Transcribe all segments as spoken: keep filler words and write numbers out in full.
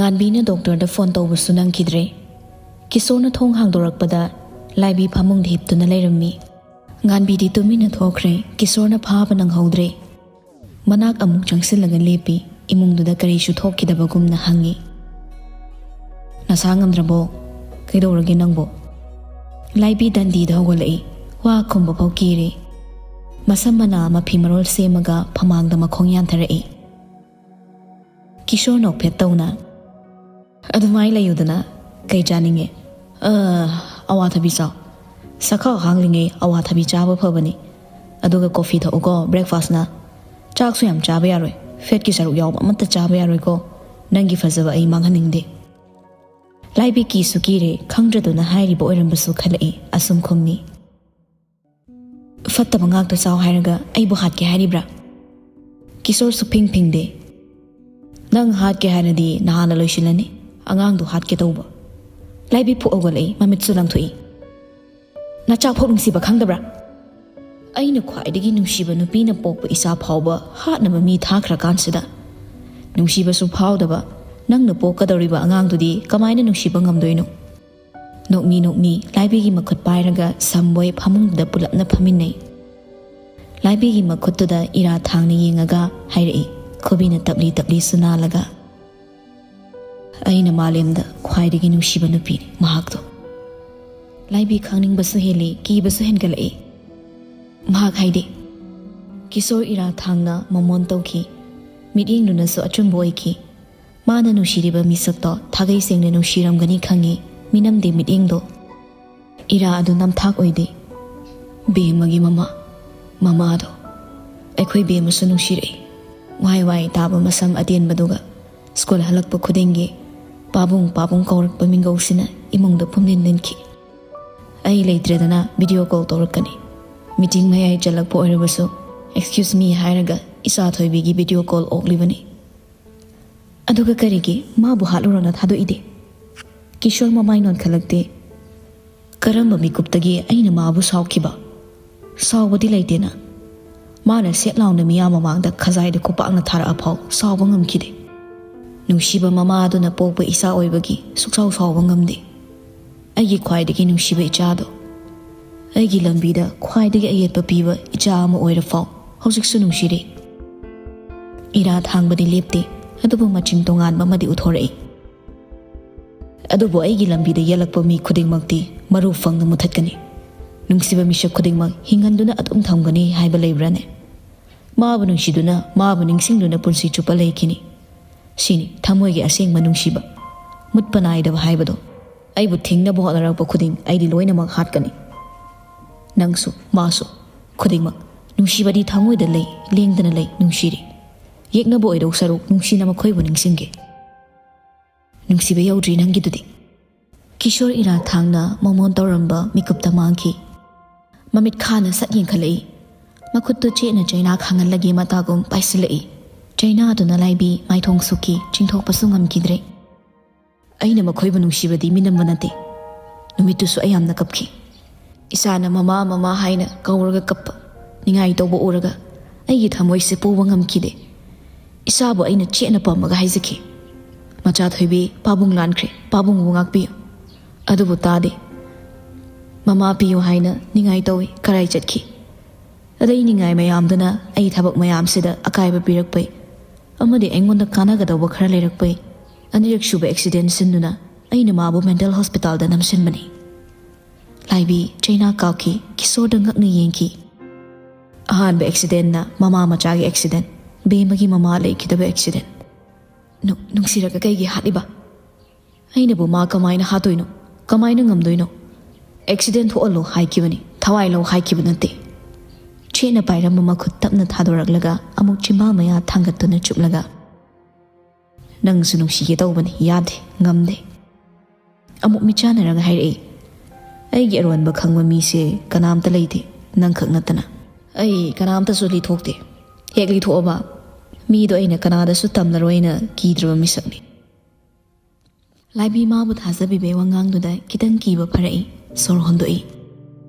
ꯉꯥꯟꯕꯤꯅ ꯗꯣꯛꯇꯔꯗ ꯐꯣꯟ ꯇꯧꯕꯁꯨ ꯅꯪꯈꯤꯗ꯭ꯔꯦ꯫ ꯀꯤꯁꯣꯔꯅ ꯊꯣꯡ ꯍꯥꯡꯗꯣꯔꯛꯄꯗ ꯂꯥꯏꯕꯤ ꯐꯃꯨꯡꯗ ꯍꯤꯞꯇꯨꯅ ꯂꯩꯔꯝꯃꯤ꯫ ꯉꯥꯟꯕꯤꯗꯤ ꯇꯨꯃꯤꯟꯅ ꯊꯣꯛꯈ꯭ꯔꯦ꯫ ꯀꯤꯁꯣꯔꯅ ꯐꯥꯕ ꯅꯪꯍꯧꯗ꯭ꯔꯦ꯫ ꯃꯅꯥꯛ ꯑꯃꯨꯛ ꯆꯪꯁꯤꯜꯂꯒ ꯂꯦꯞꯄꯤ꯫ ꯏꯃꯨꯡꯗꯨꯗ ꯀꯔꯤꯁꯨ ꯊꯣꯛꯈꯤꯗꯕꯒꯨꯝꯅ ꯍꯪꯉꯤ, "ꯅꯁꯥ ꯉꯝꯗ꯭ꯔꯕꯣ? ꯀꯩꯗꯧꯔꯒꯦ ꯅꯪꯕꯣ?" ꯂꯥꯏꯕꯤ ꯗꯟꯗꯤꯗ ꯍꯧꯒꯠꯂꯛꯏ꯫ ꯋꯥ ꯈꯨꯝꯕ ꯐꯥꯎ ꯀꯤꯔꯦ꯫ ꯃꯁꯝ ꯃꯅꯥ ꯃꯐꯤ ꯃꯔꯣꯜ ꯁꯦꯝꯃꯒ ꯐꯃꯥꯡꯗ ꯃꯈꯣꯡ ꯌꯥꯟꯊꯔꯛꯏ꯫ ꯀꯤꯁꯣꯔ ꯅꯣꯛꯐꯦꯠ ꯇꯧꯅ, "ꯑꯗꯨꯃꯥꯏ ꯂꯩꯌꯨꯗꯅ, ꯀꯩ ꯆꯥꯅꯤꯡꯉꯦ?" "ꯑ, ꯑꯋꯥꯊꯕꯤ ꯆꯥꯎ꯫ ꯁꯛꯈꯥꯎ ꯍꯥꯡꯂꯤꯉꯩ ꯑꯋꯥꯊꯕꯤ ꯆꯥꯕ ꯐꯕꯅꯤ꯫ ꯑꯗꯨꯒ ꯀꯣꯐꯤ ꯊꯛꯎꯀꯣ, ꯕ꯭ꯔꯦꯛꯐꯥꯁꯅ꯫ ꯆꯥꯛꯁꯨ ꯌꯥꯝ ꯆꯥꯕ ꯌꯥꯔꯣꯏ꯫ ꯐꯦꯠꯀꯤ ꯁꯔꯨꯛ ꯌꯥꯎꯕ ꯑꯃꯠꯇ ꯆꯥꯕ ꯌꯥꯔꯣꯏꯀꯣ꯫ ꯅꯪꯒꯤ ꯐꯖꯕ ꯑꯩ ꯃꯥꯡꯍꯟꯅꯤꯡꯗꯦ꯫" ꯂꯥꯏꯕꯤ ꯀꯤꯁꯨ ꯀꯤꯔꯦ, ꯈꯪꯗ꯭ꯔꯗꯨꯅ ꯍꯥꯏꯔꯤꯕ ꯑꯣꯏꯔꯝꯕꯁꯨ ꯈꯜꯂꯛꯏ꯫ ꯑꯁꯨꯝ ꯈꯨꯝꯃꯤ꯫ "ꯐꯠꯇꯕ ꯉꯥꯛꯇ ꯆꯥꯎ ꯍꯥꯏꯔꯒ ꯑꯩꯕꯨ ꯍꯥꯠꯀꯦ ꯍꯥꯏꯔꯤꯕ꯭ꯔꯥ?" ꯀꯤꯁꯣꯔ ꯁꯨꯛꯐꯤꯡ ꯐꯤꯡꯗꯦ꯫ "ꯅꯪ ꯍꯥꯠꯀꯦ ꯍꯥꯏꯔꯗꯤ ꯅꯍꯥꯟꯅ ꯂꯣꯏꯁꯤꯜꯂꯅꯤ꯫ ꯑꯉꯥꯡꯗꯨ ꯍꯥꯠꯀꯦ ꯇꯧꯕ꯫" ꯂꯥꯏꯕꯤ ꯐꯨꯛ ꯍꯧꯒꯠꯂꯛꯏ, ꯃꯃꯤꯠꯁꯨ ꯂꯪꯊꯣꯛꯏ꯫ "ꯅꯆꯥꯛꯐꯥꯎ ꯅꯨꯡꯁꯤꯕ ꯈꯪꯗꯕ꯭ꯔꯥ? ꯑꯩꯅ ꯈ꯭ꯋꯥꯏꯗꯒꯤ ꯅꯨꯡꯁꯤꯕ ꯅꯨꯄꯤꯅ ꯄꯣꯛꯄ ꯏꯆꯥ ꯐꯥꯎꯕ ꯍꯥꯠꯅꯕ ꯃꯤ ꯊꯥꯈ꯭ꯔꯀꯥꯟꯁꯤꯗ, ꯅꯨꯡꯁꯤꯕꯁꯨ ꯐꯥꯎꯗꯕ ꯅꯪꯅ ꯄꯣꯛꯀꯗꯧꯔꯤꯕ ꯑꯉꯥꯡꯗꯨꯗꯤ ꯀꯃꯥꯏꯅ ꯅꯨꯡꯁꯤꯕ ꯉꯝꯗꯣꯏꯅꯣ?" ꯅꯣꯛꯃꯤ ꯅꯣꯛꯃꯤ ꯂꯥꯏꯕꯤꯒꯤ ꯃꯈꯨꯠ ꯄꯥꯏꯔꯒ ꯁꯝꯕꯣꯏ ꯐꯃꯨꯡꯗꯨꯗ ꯄꯨꯂꯞꯅ ꯐꯝꯃꯤꯟꯅꯩ꯫ ꯂꯥꯏꯕꯤꯒꯤ ꯃꯈꯨꯠꯇꯨꯗ ꯏꯔꯥ ꯊꯥꯡꯅ ꯌꯦꯡꯉꯒ ꯍꯥꯏꯔꯛꯏ, ꯈꯨꯕꯤꯅ ꯇꯞꯂꯤ ꯇꯞꯂꯤ ꯁꯨ ꯅꯥꯜꯂꯒ, "ꯑꯩꯅ ꯃꯥꯂꯦꯝꯗ ꯈ꯭ꯋꯥꯏꯗꯒꯤ ꯅꯨꯡꯁꯤꯕ ꯅꯨꯄꯤꯅꯤ ꯃꯍꯥꯛꯇꯣ꯫" ꯂꯥꯏꯕꯤ ꯈꯪꯅꯤꯡꯕꯁꯨ ꯍꯦꯜꯂꯤ, ꯀꯤꯕꯁꯨ ꯍꯦꯟꯒꯠꯂꯛꯏ꯫ "ꯃꯍꯥꯛ ꯍꯥꯏꯗꯤ?" ꯀꯤꯁꯣꯔ ꯏꯔꯥ ꯊꯥꯡꯅ ꯃꯃꯣꯟ ꯇꯧꯈꯤ꯫ ꯃꯤꯠꯌꯦꯡꯗꯨꯅꯁꯨ ꯑꯆꯨꯝꯕ ꯑꯣꯏꯈꯤ꯫ ꯃꯥꯅ ꯅꯨꯡꯁꯤꯔꯤꯕ ꯃꯤꯁꯛꯇꯣ ꯊꯥꯒꯩ ꯁꯦꯡꯅ ꯅꯨꯡꯁꯤꯔꯝꯒꯅꯤ ꯈꯪꯉꯤ, ꯃꯤꯅꯝꯗꯦ ꯃꯤꯠꯌꯦꯡꯗꯣ꯫ ꯏꯔꯥ ꯑꯗꯨ ꯅꯝꯊꯥꯛ ꯑꯣꯏꯗꯦ꯫ ꯕꯦꯝꯃꯒꯤ ꯃꯃꯥ, ꯃꯃꯥꯗꯣ ꯑꯩꯈꯣꯏ ꯕꯦꯝꯃꯁꯨ ꯅꯨꯡꯁꯤꯔꯛꯏ꯫ ꯋꯥꯏ ꯋꯥꯏ ꯇꯥꯕ ꯃꯁꯝ ꯑꯇꯦꯟꯕꯗꯨꯒ ꯁ꯭ꯀꯨꯜ ꯍꯜꯂꯛꯄ ꯈꯨꯗꯤꯡꯒꯤ ꯄꯥꯕꯨꯡ ꯄꯥꯕꯨꯡ ꯀꯧꯔꯛꯄ ꯃꯤꯡꯒꯧꯁꯤꯅ ꯏꯃꯨꯡꯗ ꯄꯨꯝꯅꯤꯟ ꯅꯤꯟꯈꯤ꯫ ꯑꯩ ꯂꯩꯇ꯭ꯔꯦꯗꯅ ꯚꯤꯗꯤꯑꯣ ꯀꯣꯜ ꯇꯧꯔꯛꯀꯅꯤ꯫ ꯃꯤꯇꯤꯡ ꯃꯌꯥꯏ ꯆꯜꯂꯛꯄ ꯑꯣꯏꯔꯕꯁꯨ "Excuse me" ꯍꯥꯏꯔꯒ ꯏꯆꯥ ꯊꯣꯏꯕꯤꯒꯤ ꯚꯤꯗꯤꯑꯣ ꯀꯣꯜ ꯑꯣꯛꯂꯤꯕꯅꯤ꯫ "ꯑꯗꯨꯒ ꯀꯔꯤꯒꯤ ꯃꯥꯕꯨ ꯍꯥꯠꯂꯨꯔꯣꯅ ꯊꯥꯗꯣꯛꯏꯗꯤ?" ꯀꯤꯁꯣꯔ ꯃꯃꯥꯏ ꯅꯣꯟꯈꯠꯂꯛꯇꯦ꯫ "ꯀꯔꯝꯕ ꯃꯤꯀꯨꯞꯇꯒꯤ ꯑꯩꯅ ꯃꯥꯕꯨ ꯁꯥꯎꯈꯤꯕ? ꯁꯥꯎꯕꯗꯤ ꯂꯩꯇꯦꯅ꯫ ꯃꯥꯅ ꯁꯦꯠ ꯂꯥꯎꯅ ꯃꯤꯌꯥꯝ ꯃꯃꯥꯡꯗ ꯈꯖꯥꯏꯗ ꯈꯨꯄꯥꯛꯅ ꯊꯥꯔꯛꯑ ꯐꯥꯎ ꯁꯥꯎꯕ ꯉꯝꯈꯤꯗꯦ꯫ ꯅꯨꯡꯁꯤꯕ ꯃꯃꯥ ꯑꯗꯨꯅ ꯄꯣꯛꯄ ꯏꯆꯥ ꯑꯣꯏꯕꯒꯤ ꯁꯨꯛꯁꯥꯎ ꯁꯥꯎꯕ ꯉꯝꯗꯦ꯫ ꯑꯩꯒꯤ ꯈ꯭ꯋꯥꯏꯗꯒꯤ ꯅꯨꯡꯁꯤꯕ ꯏꯆꯥꯗꯣ, ꯑꯩꯒꯤ ꯂꯝꯕꯤꯗ ꯈ꯭ꯋꯥꯏꯗꯒꯤ ꯑꯌꯦꯠꯄ ꯄꯤꯕ ꯏꯆꯥ ꯑꯃ ꯑꯣꯏꯔꯐꯥꯎ ꯍꯧꯖꯤꯛꯁꯨ ꯅꯨꯡꯁꯤꯔꯤ꯫ ꯏꯔꯥ ꯊꯥꯡꯕꯗꯤ ꯂꯦꯞꯇꯦ, ꯑꯗꯨꯕꯨ ꯃꯆꯤꯡ ꯇꯣꯉꯥꯟꯕ ꯑꯃꯗꯤ ꯎꯠꯊꯣꯔꯛꯏ꯫ ꯑꯗꯨꯕꯨ ꯑꯩꯒꯤ ꯂꯝꯕꯤꯗ ꯌꯦꯜꯂꯛꯄ ꯃꯤ ꯈꯨꯗꯤꯡꯃꯛꯇꯤ ꯃꯔꯨ ꯐꯪꯅ ꯃꯨꯊꯠꯀꯅꯤ꯫ ꯅꯨꯡꯁꯤꯕ ꯃꯤꯁꯛ ꯈꯨꯗꯤꯡꯃꯛ ꯍꯤꯡꯍꯟꯗꯨꯅ ꯑꯗꯨꯝ ꯊꯝꯒꯅꯤ ꯍꯥꯏꯕ ꯂꯩꯕ꯭ꯔꯥꯅꯦ? ꯃꯥꯕꯨ ꯅꯨꯡꯁꯤꯗꯨꯅ, ꯃꯥꯕꯨ ꯅꯤꯡꯁꯤꯡꯗꯨꯅ ꯄꯨꯟꯁꯤ ꯆꯨꯞꯄ ꯂꯩꯈꯤꯅꯤ꯫ ꯁꯤꯅꯤ ꯊꯃꯣꯏꯒꯤ ꯑꯁꯦꯡꯕ ꯅꯨꯡꯁꯤꯕ, ꯃꯨꯠꯄ ꯅꯥꯏꯗꯕ ꯍꯥꯏꯕꯗꯣ꯫ ꯑꯩꯕꯨ ꯊꯤꯡꯅꯕ ꯍꯣꯠꯅꯔꯛꯄ ꯈꯨꯗꯤꯡ ꯑꯩꯗꯤ ꯂꯣꯏꯅꯃꯛ ꯍꯥꯠꯀꯅꯤ꯫ ꯅꯪꯁꯨ, ꯃꯥꯁꯨ, ꯈꯨꯗꯤꯡꯃꯛ꯫ ꯅꯨꯡꯁꯤꯕꯗꯤ ꯊꯃꯣꯏꯗ ꯂꯩ, ꯂꯦꯡꯗꯅ ꯂꯩ, ꯅꯨꯡꯁꯤꯔꯤ꯫ ꯌꯦꯛꯅꯕ ꯑꯣꯏꯗꯧ ꯁꯔꯨꯛ ꯅꯨꯡꯁꯤꯅ ꯃꯈꯣꯏꯕꯨ ꯅꯤꯡꯁꯤꯡꯒꯦ꯫ ꯅꯨꯡꯁꯤꯕ ꯌꯧꯗ꯭ꯔꯤ ꯅꯪꯒꯤꯗꯨꯗꯤ꯫ ꯀꯤꯁꯣꯔ ꯏꯔꯥ ꯊꯥꯡꯅ ꯃꯃꯣꯟ ꯇꯧꯔꯝꯕ ꯃꯤꯀꯨꯞꯇ ꯃꯥꯡꯈꯤ꯫ ꯃꯃꯤꯠ ꯈꯥꯅ ꯁꯠ ꯌꯦꯡꯈꯠꯂꯛꯏ꯫ ꯃꯈꯨꯠꯇꯨ ꯆꯦꯠꯅ ꯆꯩꯅꯥ ꯈꯥꯡꯍꯜꯂꯒꯦ ꯃꯇꯥꯒꯨꯝ ꯄꯥꯏꯁꯤꯜꯂꯛꯏ꯫ ꯆꯩꯅꯥ ꯑꯗꯨꯅ ꯂꯥꯏꯕꯤ ꯃꯥꯏꯊꯣꯡ ꯁꯨꯛꯈꯤ, ꯆꯤꯡꯊꯣꯛꯄꯁꯨ ꯉꯝꯈꯤꯗ꯭ꯔꯦ꯫ ꯑꯩꯅ ꯃꯈꯣꯏꯕꯨ ꯅꯨꯡꯁꯤꯕꯗꯤ ꯃꯤꯅꯝꯕ ꯅꯠꯇꯦ꯫ ꯅꯨꯃꯤꯠꯇꯨꯁꯨ ꯑꯩ ꯌꯥꯝꯅ ꯀꯞꯈꯤ꯫ ꯏꯁꯥꯅ "ꯃꯃꯥ, ꯃꯃꯥ" ꯍꯥꯏꯅ ꯀꯧꯔꯒ ꯀꯞꯄ, ꯅꯤꯡꯉꯥꯏ ꯇꯧꯕ ꯎꯔꯒ ꯑꯩꯒꯤ ꯊꯃꯣꯏꯁꯦ ꯄꯨꯕ ꯉꯝꯈꯤꯗꯦ꯫ ꯏꯁꯥꯕꯨ ꯑꯩꯅ ꯆꯦꯠꯅ ꯄꯝꯃꯒ ꯍꯥꯏꯖꯈꯤ, "ꯃꯆꯥ ꯊꯣꯏꯕꯤ, ꯄꯥꯕꯨꯡ ꯂꯥꯟꯈ꯭ꯔꯦ, ꯄꯥꯕꯨꯡꯕꯨ ꯉꯥꯛꯄꯤꯌꯨ"꯫ ꯑꯗꯨꯕꯨ ꯇꯥꯗꯦ꯫ "ꯃꯃꯥ ꯄꯤꯌꯨ" ꯍꯥꯏꯅ ꯅꯤꯡꯉꯥꯏ ꯇꯧꯏ, ꯀꯔꯥꯏ ꯆꯠꯈꯤ? ꯑꯗꯩ ꯅꯤꯡꯉꯥꯏ ꯃꯌꯥꯝꯗꯨꯅ ꯑꯩ ꯊꯕꯛ ꯃꯌꯥꯝꯁꯤꯗ ꯑꯀꯥꯏꯕ ꯄꯤꯔꯛꯄꯩ ꯑꯃꯗꯤ ꯑꯩꯉꯣꯟꯗ ꯀꯥꯟꯅꯒꯗꯧꯕ ꯈꯔ ꯂꯩꯔꯛꯄꯩ ꯑꯅꯤꯔꯛ ꯁꯨꯕ ꯑꯦꯛꯁꯤꯗꯦꯟ ꯁꯤꯟꯗꯨꯅ ꯑꯩꯅ ꯃꯥꯕꯨ ꯃꯦꯟꯇꯦꯜ ꯍꯣꯁꯄꯤꯇꯥꯜꯗ ꯅꯝꯁꯤꯟꯕꯅꯤ꯫ ꯂꯥꯏꯕꯤ ꯆꯩꯅꯥ ꯀꯥꯞꯈꯤ, ꯀꯤꯁꯣꯔꯗ ꯉꯛꯅ ꯌꯦꯡꯈꯤ꯫ ꯑꯍꯥꯟꯕ ꯑꯦꯛꯁꯤꯗꯦꯟꯅ ꯃꯃꯥ ꯃꯆꯥꯒꯤ ꯑꯦꯛꯁꯤꯗꯦꯟ, ꯕꯦꯝꯃꯒꯤ ꯃꯃꯥ ꯂꯩꯈꯤꯗꯕ ꯑꯦꯛꯁꯤꯗꯦꯟ꯫ ꯅꯨ-, ꯅꯨꯡꯁꯤꯔꯒ ꯀꯩꯒꯤ ꯍꯥꯠꯂꯤꯕ? ꯑꯩꯅꯕꯨ ꯃꯥ ꯀꯃꯥꯏꯅ ꯍꯥꯠꯇꯣꯏꯅꯣ? ꯀꯃꯥꯏꯅ ꯉꯝꯗꯣꯏꯅꯣ? ꯑꯦꯛꯁꯤꯗꯦꯟ ꯊꯣꯛꯍꯜꯂꯣ ꯍꯥꯏꯈꯤꯕꯅꯤ, ꯊꯋꯥꯏ ꯂꯧ ꯍꯥꯏꯈꯤꯕ ꯅꯠꯇꯦ꯫ ꯆꯦꯠꯅ ꯄꯥꯏꯔꯝꯕ ꯃꯈꯨꯠ ꯇꯞꯅ ꯊꯥꯗꯣꯔꯛꯂꯒ ꯑꯃꯨꯛ ꯆꯤꯝꯕꯥꯜ ꯃꯌꯥ ꯊꯥꯡꯒꯠꯇꯨꯅ ꯆꯨꯞꯂꯒ, "ꯅꯪꯁꯨ ꯅꯨꯡꯁꯤꯒꯦ ꯇꯧꯕꯅꯤ, ꯌꯥꯗꯦ, ꯉꯝꯗꯦ"꯫ ꯑꯃꯨꯛ ꯃꯤꯠꯆꯥꯟꯅꯔꯒ ꯍꯥꯏꯔꯛꯏ, "ꯑꯩꯒꯤ ꯑꯔꯣꯟꯕ ꯈꯪꯕ ꯃꯤꯁꯦ ꯀꯅꯥꯝꯇ ꯂꯩꯇꯦ, ꯅꯪꯈꯛ ꯅꯠꯇꯅ꯫ ꯑꯩ ꯀꯅꯥꯝꯇꯁꯨ ꯂꯤꯊꯣꯛꯇꯦ꯫ ꯍꯦꯛ ꯂꯤꯊꯣꯛꯑꯕ, ꯃꯤꯗꯣ ꯑꯩꯅ ꯀꯅꯥꯗꯁꯨ ꯇꯝꯂꯔꯣꯏꯅ ꯀꯤꯗ꯭ꯔꯕ ꯃꯤꯁꯛꯅꯤ"꯫ ꯂꯥꯏꯕꯤ ꯃꯥꯕꯨ ꯊꯥꯖꯕꯤꯕꯩ ꯋꯥꯉꯥꯡꯗꯨꯗ ꯈꯤꯇꯪ ꯀꯤꯕ ꯐꯔꯛꯏ, ꯁꯣꯔ ꯍꯣꯟꯗꯣꯛꯏ꯫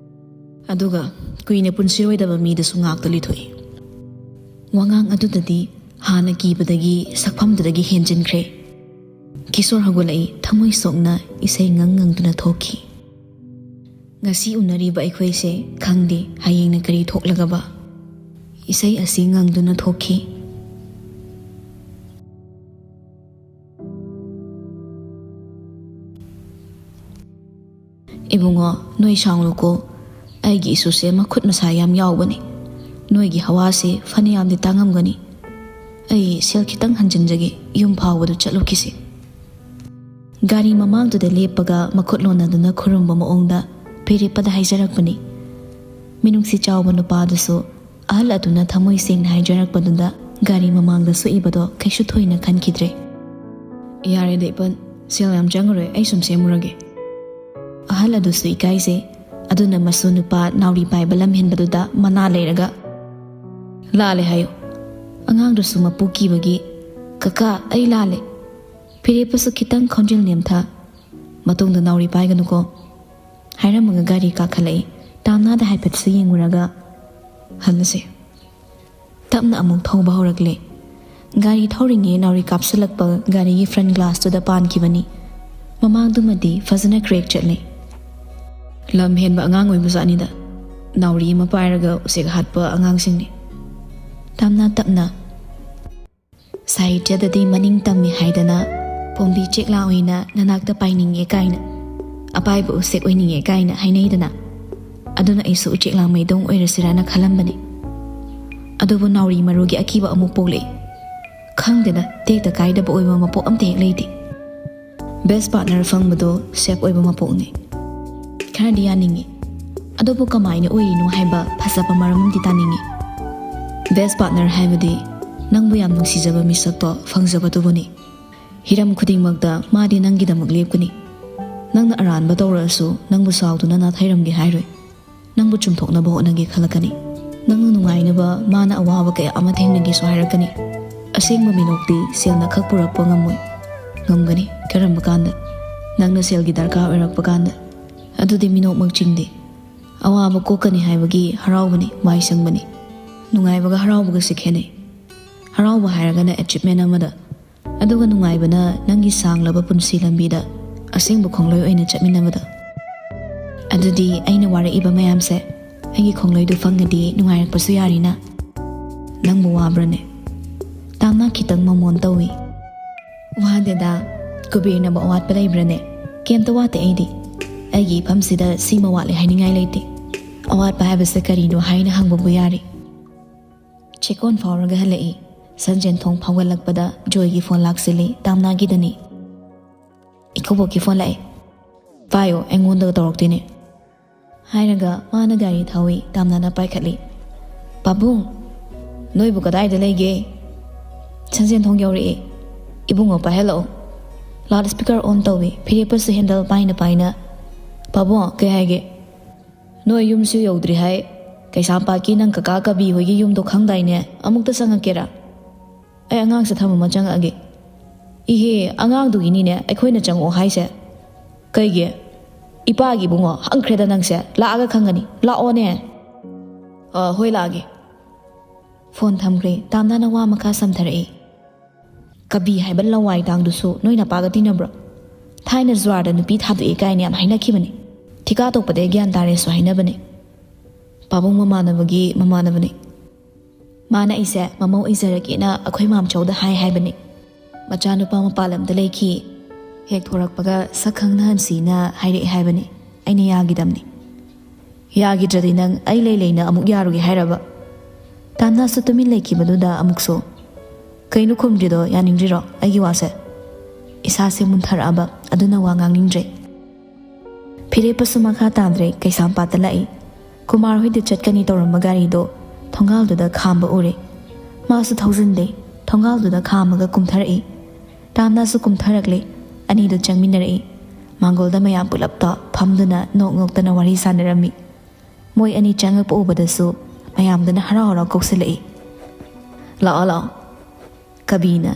ꯑꯗꯨꯒ ꯀꯨꯏꯅ ꯄꯨꯟꯁꯤꯔꯣꯏꯗꯕ ꯃꯤꯗꯁꯨ ꯉꯥꯛꯇ ꯂꯤꯊꯣꯛꯏ꯫ ꯋꯥꯉꯥꯡ ꯑꯗꯨꯗꯗꯤ ꯍꯥꯟꯅ ꯀꯤꯕꯗꯒꯤ ꯁꯛꯐꯝꯗꯨꯗꯒꯤ ꯍꯦꯟꯖꯤꯟꯈ꯭ꯔꯦ꯫ ꯀꯤꯁꯣꯔ ꯍꯧꯒꯠꯂꯛꯏ, ꯊꯃꯣꯏ ꯁꯣꯛꯅ ꯏꯁꯩ ꯉꯪ ꯉꯪꯗꯨꯅ ꯊꯣꯛꯈꯤ꯫ ꯉꯁꯤ ꯎꯅꯔꯤꯕ ꯑꯩꯈꯣꯏꯁꯦ ꯈꯪꯗꯦ ꯍꯌꯦꯡꯅ ꯀꯔꯤ ꯊꯣꯛꯂꯒꯕ꯫ ꯏꯁꯩ ꯑꯁꯤ ꯉꯪꯗꯨꯅ ꯊꯣꯛꯈꯤ꯫ "ꯏꯕꯨꯡꯉꯣ, ꯅꯣꯏ ꯁꯥꯎꯅꯨꯀꯣ, ꯑꯩꯒꯤ ꯏꯁꯨꯁꯦ ꯃꯈꯨꯠ ꯃꯁꯥ ꯌꯥꯝ ꯌꯥꯎꯕꯅꯤ꯫ ꯅꯣꯏꯒꯤ ꯍꯋꯥꯁꯦ ꯐꯅꯌꯥꯝꯗꯤ ꯇꯥꯡꯉꯝꯒꯅꯤ꯫ ꯑꯩ ꯁꯦꯜ ꯈꯤꯇꯪ ꯍꯟꯖꯤꯟꯖꯒꯦ, ꯌꯨꯝ ꯐꯥꯎꯕꯗ ꯆꯠꯂꯨꯈꯤꯁꯤ꯫" ꯒꯥꯔꯤ ꯃꯃꯥꯡꯗꯨꯗ ꯂꯦꯞꯄꯒ ꯃꯈꯨꯠ ꯂꯣꯟꯅꯗꯨꯅ ꯈꯨꯔꯨꯝꯕ ꯃꯑꯣꯡꯗ ꯐꯤꯔꯦꯞꯄꯗ ꯍꯥꯏꯖꯔꯛꯄꯅꯤ꯫ ꯃꯤꯅꯨꯡꯁꯤ ꯆꯥꯎꯕ ꯅꯨꯄꯥꯗꯨꯁꯨ ꯑꯍꯜ ꯑꯗꯨꯅ ꯊꯃꯣꯏ ꯁꯦꯡꯅ ꯍꯥꯏꯖꯔꯛꯄꯗꯨꯗ ꯒꯥꯔꯤ ꯃꯃꯥꯡꯗ ꯁꯣꯛꯏꯕꯗꯣ ꯀꯩꯁꯨ ꯊꯣꯏꯅ ꯈꯟꯈꯤꯗ꯭ꯔꯦ꯫ "ꯌꯥꯔꯦꯗ ꯏꯄꯟ, ꯁꯦꯜ ꯌꯥꯝ ꯆꯪꯉꯔꯣꯏ, ꯑꯩ ꯁꯨꯝ ꯁꯦꯝꯃꯨꯔꯒꯦ꯫" ꯑꯍꯜ ꯑꯗꯨꯁꯨ ꯏꯀꯥꯏꯖꯩ꯫ ꯑꯗꯨꯅ ꯃꯁꯨ ꯅꯨꯄꯥ ꯅꯥꯎꯔꯤ ꯄꯥꯏꯕ ꯂꯝꯍꯦꯟꯕꯗꯨꯗ ꯃꯅꯥ ꯂꯩꯔꯒ, "ꯂꯥꯜꯂꯦ ꯍꯥꯏꯌꯨ꯫" ꯑꯉꯥꯡꯗꯨꯁꯨ ꯃꯄꯨ ꯀꯤꯕꯒꯤ, "ꯀꯀꯥ, ꯑꯩ ꯂꯥꯜꯂꯦ꯫" ꯐꯤꯔꯦꯞꯄꯁꯨ ꯈꯤꯇꯪ ꯈꯣꯟꯖꯦꯜ ꯅꯦꯝꯊ, "ꯃꯇꯨꯡꯗ ꯅꯥꯎꯔꯤ ꯄꯥꯏꯒꯅꯨꯀꯣ," ꯍꯥꯏꯔꯝꯃꯒ ꯒꯥꯔꯤ ꯀꯥꯈꯠꯂꯛꯏ꯫ ꯇꯥꯝꯅꯥꯗ ꯍꯥꯏꯐꯦꯠꯁꯨ ꯌꯦꯡꯉꯨꯔꯒ, "ꯍꯜꯂꯁꯦ꯫" ꯇꯞꯅ ꯑꯃꯨꯛ ꯊꯧꯕ ꯍꯧꯔꯛꯂꯦ꯫ ꯒꯥꯔꯤ ꯊꯧꯔꯤꯉꯩ ꯅꯥꯎꯔꯤ ꯀꯥꯞꯁꯤꯜꯂꯛꯄ ꯒꯥꯔꯤꯒꯤ ꯐ꯭ꯔꯟ ꯒ꯭ꯂꯥꯁꯇꯨꯗ ꯄꯥꯟꯈꯤꯕꯅꯤ꯫ ꯃꯃꯥꯡꯗꯨꯃꯗꯤ ꯐꯖꯅ ꯀ꯭ꯔꯦꯛ ꯆꯠꯂꯦ꯫ "ꯂꯝ ꯍꯦꯟꯕ ꯑꯉꯥꯡ ꯑꯣꯏꯕꯖꯥꯠꯅꯤꯗ, ꯅꯥꯎꯔꯤ ꯑꯃ ꯄꯥꯏꯔꯒ ꯎꯆꯦꯛ ꯍꯥꯠꯄ ꯑꯉꯥꯡꯁꯤꯡꯅꯤ꯫" ꯇꯥꯝꯅꯥ ꯇꯞꯅ, "ꯁꯥꯍꯤꯇ꯭ꯌꯗꯗꯤ ꯃꯅꯤꯡ ꯇꯝꯃꯤ ꯍꯥꯏꯗꯅ, ꯄꯣꯝꯕꯤ ꯆꯦꯛꯂꯥ ꯑꯣꯏꯅ ꯅꯅꯥꯛꯇ ꯄꯥꯏꯅꯤꯡꯉꯦ ꯀꯥꯏꯅ, ꯑꯄꯥꯏꯕ ꯎꯆꯦꯛ ꯑꯣꯏꯅꯤꯡꯉꯦ ꯀꯥꯏꯅ ꯍꯥꯏꯅꯩꯗꯅ꯫ ꯑꯗꯨꯅ ꯑꯩꯁꯨ ꯎꯆꯦꯛ ꯂꯥꯡꯃꯩꯗꯣꯡ ꯑꯣꯏꯔꯁꯤꯔꯥꯅ ꯈꯜꯂꯝꯕꯅꯤ꯫ ꯑꯗꯨꯕꯨ ꯅꯥꯎꯔꯤ ꯃꯔꯨꯒꯤ ꯑꯀꯤꯕ ꯑꯃꯨꯛ ꯄꯣꯛꯂꯛꯏ꯫ ꯈꯪꯗꯦꯗ, ꯇꯦꯛꯇ ꯀꯥꯏꯗꯕ ꯑꯣꯏꯕ ꯃꯄꯣꯛ ꯑꯝꯇ ꯍꯦꯛ ꯂꯩꯇꯦ꯫ ꯕꯦꯁ ꯄꯥꯔꯠꯅꯔ ꯐꯪꯕꯗꯣ ꯁꯦꯞ ꯑꯣꯏꯕ ꯃꯄꯣꯛꯅꯤ꯫ ꯈꯔꯗꯤ ꯌꯥꯅꯤꯡꯉꯤ, ꯑꯗꯨꯕꯨ ꯀꯃꯥꯏꯅ ꯑꯣꯏꯔꯤꯅꯣ ꯍꯥꯏꯕ ꯐꯖꯕ ꯃꯔꯝ ꯑꯃꯗꯤ ꯇꯥꯅꯤꯡꯉꯤ꯫ ꯕꯦꯁ ꯄꯥꯔꯠꯅꯔ ꯍꯥꯏꯕꯗꯤ ꯅꯪꯕꯨ ꯌꯥꯝ ꯅꯨꯡꯁꯤꯖꯕ ꯃꯤꯁꯛꯇꯣ ꯐꯪꯖꯕꯗꯨꯕꯨꯅꯤ꯫ ꯍꯤꯔꯝ ꯈꯨꯗꯤꯡꯃꯛꯇ ꯃꯥꯗꯤ ꯅꯪꯒꯤꯗꯃꯛ ꯂꯦꯞꯀꯅꯤ꯫ ꯅꯪꯅ ꯑꯔꯥꯟꯕ ꯇꯧꯔꯛꯑꯁꯨ ꯅꯪꯕꯨ ꯁꯥꯎꯗꯨꯅ ꯅꯥꯊꯩꯔꯝꯒꯦ ꯍꯥꯏꯔꯣꯏ꯫ ꯅꯪꯕꯨ ꯆꯨꯝꯊꯣꯛꯅꯕ ꯍꯣꯠꯅꯒꯦ ꯈꯜꯂꯛꯀꯅꯤ꯫ ꯅꯪꯅ ꯅꯨꯡꯉꯥꯏꯅꯕ ꯃꯥꯅ ꯑꯋꯥꯕ ꯀꯌꯥ ꯑꯃ ꯊꯦꯡꯅꯒꯦꯁꯨ ꯍꯥꯏꯔꯛꯀꯅꯤ꯫ ꯑꯁꯦꯡꯕ ꯃꯤꯅꯣꯛꯇꯤ ꯁꯦꯜꯅ ꯈꯛ ꯄꯨꯔꯛꯄ ꯉꯝꯃꯣꯏ꯫ ꯉꯝꯒꯅꯤ꯫ ꯀꯔꯝꯕ ꯀꯥꯟꯗ? ꯅꯪꯅ ꯁꯦꯜꯒꯤ ꯗꯔꯀꯥꯔ ꯑꯣꯏꯔꯛꯄ ꯀꯥꯟꯗ꯫ ꯑꯗꯨꯗꯤ ꯃꯤꯅꯣꯛꯃꯛ ꯆꯤꯡꯗꯦ꯫ ꯑꯋꯥꯕ ꯀꯣꯛꯀꯅꯤ ꯍꯥꯏꯕꯒꯤ ꯍꯔꯥꯎꯕꯅꯤ, ꯃꯥꯏ ꯁꯪꯕꯅꯤ꯫ ꯅꯨꯡꯉꯥꯏꯕꯒ ꯍꯔꯥꯎꯕꯒꯁꯦ ꯈꯦꯠꯅꯩ꯫ ꯍꯔꯥꯎꯕ ꯍꯥꯏꯔꯒꯅ ꯑꯦꯆꯤꯞꯃꯦꯟ ꯑꯃꯗ, ꯑꯗꯨꯒ ꯅꯨꯡꯉꯥꯏꯕꯅ ꯅꯪꯒꯤ ꯁꯥꯡꯂꯕ ꯄꯨꯟꯁꯤ ꯂꯝꯕꯤꯗ ꯑꯁꯦꯡꯕ ꯈꯣꯡꯂꯣꯏ ꯑꯣꯏꯅ ꯆꯠꯃꯤꯟꯅꯕꯗ꯫ ꯑꯗꯨꯗꯤ ꯑꯩꯅ ꯋꯥꯔꯛꯏꯕ ꯃꯌꯥꯝꯁꯦ ꯑꯩꯒꯤ ꯈꯣꯡꯂꯣꯏꯗꯨ ꯐꯪꯉꯗꯤ ꯅꯨꯡꯉꯥꯏꯔꯛꯄꯁꯨ ꯌꯥꯔꯤꯅ꯫ ꯅꯪꯕꯨ ꯋꯥꯕ꯭ꯔꯅꯦ? ꯇꯥꯝꯅ ꯈꯤꯇꯪ ꯃꯃꯣꯟ ꯇꯧꯏ꯫ ꯋꯥꯗꯦꯗ, ꯀꯨꯕꯦꯔꯅꯕꯨ ꯑꯋꯥꯠꯄ ꯂꯩꯕ꯭ꯔꯅꯦ? ꯀꯩꯝꯇ ꯋꯥꯠꯇꯦ ꯑꯩꯗꯤ꯫ ꯑꯩꯒꯤ ꯏꯐꯝꯁꯤꯗ ꯁꯤꯃ ꯋꯥꯠꯂꯦ ꯍꯥꯏꯅꯤꯡꯉꯥꯏ ꯂꯩꯇꯦ꯫ ꯑꯋꯥꯠꯄ ꯍꯥꯏꯕꯁꯦ ꯀꯔꯤꯅꯣ ꯍꯥꯏꯅ ꯍꯪꯕꯕꯨ ꯌꯥꯔꯤ꯫ ꯆꯦꯛꯀꯣꯟ ꯐꯥꯎꯔꯒ ꯍꯜꯂꯛꯏ꯫ ꯁꯟꯖꯦꯟ ꯊꯣꯡ ꯐꯥꯎꯒꯠꯂꯛꯄꯗ ꯖꯣꯏꯒꯤ ꯐꯣꯟ ꯂꯥꯛꯁꯤꯜꯂꯤ, ꯇꯥꯝꯅꯥꯒꯤꯗꯅꯤ꯫ "ꯏꯀꯨꯕꯣꯛꯀꯤ ꯐꯣꯟ ꯂꯥꯛꯑꯦ꯫ ꯄꯥꯏꯌꯣ, ꯑꯩꯉꯣꯟꯗꯒ ꯇꯧꯔꯛꯇꯦꯅꯦ," ꯍꯥꯏꯔꯒ ꯃꯥꯅ ꯒꯥꯔꯤ ꯊꯧꯏ, ꯇꯥꯝꯅꯥꯅ ꯄꯥꯏꯈꯠꯂꯤ꯫ "ꯄꯥꯕꯨꯡ, ꯅꯣꯏꯕꯨ ꯀꯗꯥꯏꯗ ꯂꯩꯒꯦ?" "ꯁꯟꯖꯦꯟ ꯊꯣꯡ ꯌꯧꯔꯛꯑꯦ꯫ ꯏꯕꯨꯡꯉꯣ ꯄꯥꯏꯍꯜꯂꯛꯑꯣ꯫ ꯂꯥꯎꯗ ꯁ꯭ꯄꯤꯀꯔ ꯑꯣꯟ ꯇꯧꯏ, ꯐꯤꯔꯦꯞꯄꯁꯨ ꯍꯦꯟꯗꯜ ꯄꯥꯏꯅ ꯄꯥꯏꯅ꯫ ꯄꯥꯕꯨꯡ, ꯀꯩ ꯍꯥꯏꯒꯦ? ꯅꯣꯏ ꯌꯨꯝꯁꯨ ꯌꯧꯗ꯭ꯔꯤ ꯍꯥꯏ꯫ ꯀꯩꯁꯥꯝꯄꯥꯠꯀꯤ ꯅꯪ ꯀꯀꯥ ꯀꯕꯤ ꯍꯣꯏꯒꯤ ꯌꯨꯝꯗꯣ ꯈꯪꯗꯥꯏꯅꯦ? ꯑꯃꯨꯛꯇ ꯆꯪꯉꯛꯀꯦꯔꯥ? ꯑꯩ ꯑꯉꯥꯡꯁꯦ ꯊꯝꯃꯝꯃ ꯆꯪꯉꯛꯑꯒꯦ꯫ ꯏꯍꯦ, ꯑꯉꯥꯡꯗꯨꯒꯤꯅꯤꯅꯦ ꯑꯩꯈꯣꯏꯅ ꯆꯪꯉꯛꯑꯣ ꯍꯥꯏꯁꯦ꯫ ꯀꯩꯒꯤ? ꯏꯄꯥꯒꯤ ꯏꯕꯨꯡꯉꯣ, ꯍꯪꯈ꯭ꯔꯦꯗ ꯅꯪꯁꯦ꯫ ꯂꯥꯛꯑꯒ ꯈꯪꯒꯅꯤ꯫ ꯂꯥꯛꯑꯣꯅꯦ꯫ ꯑ, ꯍꯣꯏ, ꯂꯥꯛꯑꯒꯦ꯫ ꯐꯣꯟ ꯊꯝꯈ꯭ꯔꯦ꯫ ꯇꯥꯝꯅꯥꯅ ꯋꯥ ꯃꯈꯥ ꯁꯝꯊꯔꯛꯏ꯫ "ꯀꯕꯤ ꯍꯥꯏꯕ ꯂꯋꯥꯏ ꯇꯥꯡꯗꯨꯁꯨ ꯅꯣꯏ ꯅꯄꯥꯒ ꯇꯤꯟꯅꯕ꯭ꯔꯣ? ꯊꯥꯏꯅ ꯖ꯭ꯋꯥꯔꯗ ꯅꯨꯄꯤ ꯊꯥꯗꯣꯛꯑꯦ ꯀꯥꯏꯅ ꯌꯥꯝ ꯍꯥꯏꯅꯈꯤꯕꯅꯦ꯫ ꯊꯤꯀꯥ ꯇꯣꯛꯄꯗꯩ ꯒ꯭ꯌꯥꯟ ꯇꯥꯔꯦꯁꯨ ꯍꯥꯏꯅꯕꯅꯦ꯫ ꯄꯥꯕꯨꯡ ꯃꯃꯥꯟꯅꯕꯒꯤ ꯃꯃꯥꯟꯅꯕꯅꯦ꯫ ꯃꯥꯅ ꯑꯩꯁꯦ ꯃꯃꯧ ꯑꯣꯏꯖꯔꯒꯦꯅ ꯑꯩꯈꯣꯏ ꯃꯥꯝꯆꯧꯗ ꯍꯥꯏ ꯍꯥꯏꯕꯅꯦ꯫ ꯃꯆꯥꯅꯨꯄꯥ ꯃꯄꯥꯟ ꯂꯝꯗ ꯂꯩꯈꯤ꯫ ꯍꯦꯛ ꯊꯣꯔꯛꯄꯒ ꯁꯛ ꯈꯪꯅꯍꯟꯁꯤꯅ ꯍꯥꯏꯔꯛꯑꯦ ꯍꯥꯏꯕꯅꯦ꯫ ꯑꯩꯅ ꯌꯥꯈꯤꯗꯕꯅꯦ꯫ ꯌꯥꯈꯤꯗ꯭ꯔꯗꯤ ꯅꯪ ꯑꯩ ꯂꯩ ꯂꯩꯅ ꯑꯃꯨꯛ ꯌꯥꯔꯨꯒꯦ ꯍꯥꯏꯔꯕ?" ꯇꯥꯝꯅꯥꯁꯨ ꯇꯨꯃꯤꯟ ꯂꯩꯈꯤꯕꯗꯨꯗ ꯑꯃꯨꯛꯁꯨ, "ꯀꯩꯅꯣ ꯈꯨꯝꯗ꯭ꯔꯤꯗꯣ? ꯌꯥꯅꯤꯡꯗ꯭ꯔꯤꯔꯣ ꯑꯩꯒꯤ ꯋꯥꯁꯦ?" ꯏꯁꯥꯁꯦ ꯃꯨꯟꯊꯔꯛꯑꯕ, ꯑꯗꯨꯅ ꯋꯥ ꯉꯥꯡꯅꯤꯡꯗ꯭ꯔꯦ꯫ ꯐꯤꯔꯦꯞꯄꯁꯨ ꯃꯈꯥ ꯇꯥꯗ꯭ꯔꯦ, ꯀꯩꯁꯥꯝꯄꯥꯠꯇ ꯂꯥꯛꯏ꯫ ꯀꯨꯃꯥꯔ ꯍꯣꯏꯗ ꯆꯠꯀꯅꯤ ꯇꯧꯔꯝꯕ ꯒꯥꯔꯤꯗꯣ ꯊꯣꯡꯒꯥꯜꯗꯨꯗ ꯈꯥꯝꯕ ꯎꯔꯦ꯫ ꯃꯥꯁꯨ ꯊꯧꯖꯤꯟꯗꯦ, ꯊꯣꯡꯒꯥꯜꯗꯨꯗ ꯈꯥꯝꯃꯒ ꯀꯨꯝꯊꯔꯛꯏ꯫ ꯇꯥꯝꯅꯥꯁꯨ ꯀꯨꯝꯊꯔꯛꯂꯦ꯫ ꯑꯅꯤꯗꯨ ꯆꯪꯃꯤꯟꯅꯔꯛꯏ꯫ ꯃꯥꯡꯒꯣꯜꯗ ꯃꯌꯥꯝ ꯄꯨꯂꯞꯇ ꯐꯝꯗꯨꯅ ꯅꯣꯛ ꯅꯣꯛꯇꯅ ꯋꯥꯔꯤ ꯁꯥꯟꯅꯔꯝꯃꯤ꯫ ꯃꯣꯏ ꯑꯅꯤ ꯆꯪꯉꯛꯄ ꯎꯕꯗꯁꯨ ꯃꯌꯥꯝꯗꯨꯅ ꯍꯔꯥꯎ ꯍꯔꯥꯎ ꯀꯧꯁꯤꯜꯂꯛꯏ꯫ "ꯂꯥꯛꯑꯣ, ꯂꯥꯛꯑꯣ꯫" ꯀꯕꯤꯅ,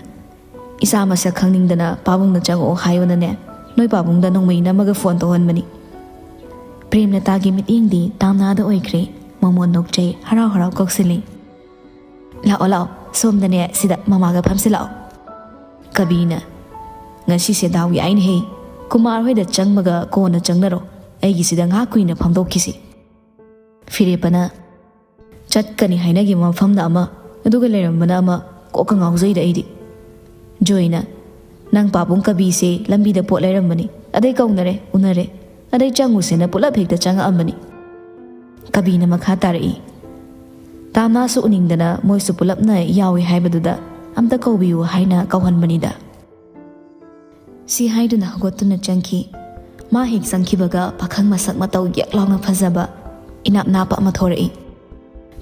"ꯏꯆꯥ ꯃꯁꯛ ꯈꯪꯅꯤꯡꯗꯅ ꯄꯥꯕꯨꯡꯅ ꯆꯪꯉꯛꯑꯣ ꯍꯥꯏꯌꯣꯅꯅꯦ, ꯅꯣꯏ ꯄꯥꯕꯨꯡꯗ ꯅꯣꯡꯃꯩ ꯅꯝꯃꯒ ꯐꯣꯟ ꯇꯧꯍꯟꯕꯅꯤ꯫" ꯄ꯭ꯔꯦꯝꯂꯇꯥꯒꯤ ꯃꯤꯠꯌꯦꯡꯗꯤ ꯇꯥꯝꯅꯥꯗ ꯑꯣꯏꯈ꯭ꯔꯦ꯫ ꯃꯃꯣꯟ ꯅꯣꯛꯆꯩ, ꯍꯔꯥꯎ ꯍꯔꯥꯎ ꯀꯧꯁꯤꯜꯂꯤ꯫ "ꯂꯥꯛꯑꯣ, ꯂꯥꯛꯑꯣ, ꯁꯣꯝꯗꯅꯦ, ꯁꯤꯗ ꯃꯃꯥꯒ ꯐꯝꯁꯤꯜꯂꯛꯑꯣ꯫ ꯀꯕꯤꯅ, "ꯉꯁꯤꯁꯦ ꯗꯥꯎ ꯌꯥꯏꯅꯦꯍꯦ꯫ ꯀꯨꯃꯥꯔ ꯍꯣꯏꯗ ꯆꯪꯕꯒ ꯀꯣꯟꯅ ꯆꯪꯅꯔꯣ꯫ ꯑꯩꯒꯤꯁꯤꯗ ꯉꯥꯏꯍꯥꯛ ꯀꯨꯏꯅ ꯐꯝꯗꯣꯛꯈꯤꯁꯤ꯫" ꯐꯤꯔꯦꯞꯄꯅ, "ꯆꯠꯀꯅꯤ ꯍꯥꯏꯅꯈꯤꯕ ꯃꯐꯝꯗ ꯑꯃ, ꯑꯗꯨꯒ ꯂꯩꯔꯝꯕꯅ ꯑꯃ, ꯀꯣꯛꯀ ꯉꯥꯎꯖꯩꯗ ꯑꯩꯗꯤ꯫" ꯖꯣꯏꯅ, "ꯅꯪ ꯄꯥꯕꯨꯡ ꯀꯕꯤꯁꯦ ꯂꯝꯕꯤꯗ ꯄꯣꯠ ꯂꯩꯔꯝꯕꯅꯤ, ꯑꯗꯩ ꯀꯧꯅꯔꯦ, ꯎꯅꯔꯦ, ꯑꯗꯩ ꯆꯪꯉꯨꯁꯦꯅ ꯄꯨꯂꯞ ꯍꯦꯛꯇ ꯆꯪꯉꯛꯑꯝꯕꯅꯤ꯫" ꯀꯕꯤꯅ ꯃꯈꯥ ꯇꯥꯔꯛꯏ, "ꯇꯥꯝꯅꯥꯁꯨ ꯎꯅꯤꯡꯗꯅ ꯃꯣꯏꯁꯨ ꯄꯨꯂꯞꯅ ꯌꯥꯎꯏ ꯍꯥꯏꯕꯗꯨꯗ ꯑꯝꯇ ꯀꯧꯕꯤꯌꯨ ꯍꯥꯏꯅ ꯀꯧꯍꯟꯕꯅꯤꯗ꯫" ꯁꯤ ꯍꯥꯏꯗꯨꯅ ꯍꯧꯒꯠꯇꯨꯅ ꯆꯪꯈꯤ꯫ ꯃꯥ ꯍꯦꯛ ꯆꯪꯈꯤꯕꯒ ꯄꯥꯈꯪ ꯃꯁꯛ ꯃꯇꯧ ꯌꯦꯛ ꯂꯥꯎꯅ ꯐꯖꯕ, ꯏꯅꯥꯞ ꯅꯥꯞꯄ ꯑꯃ ꯊꯣꯔꯛꯏ꯫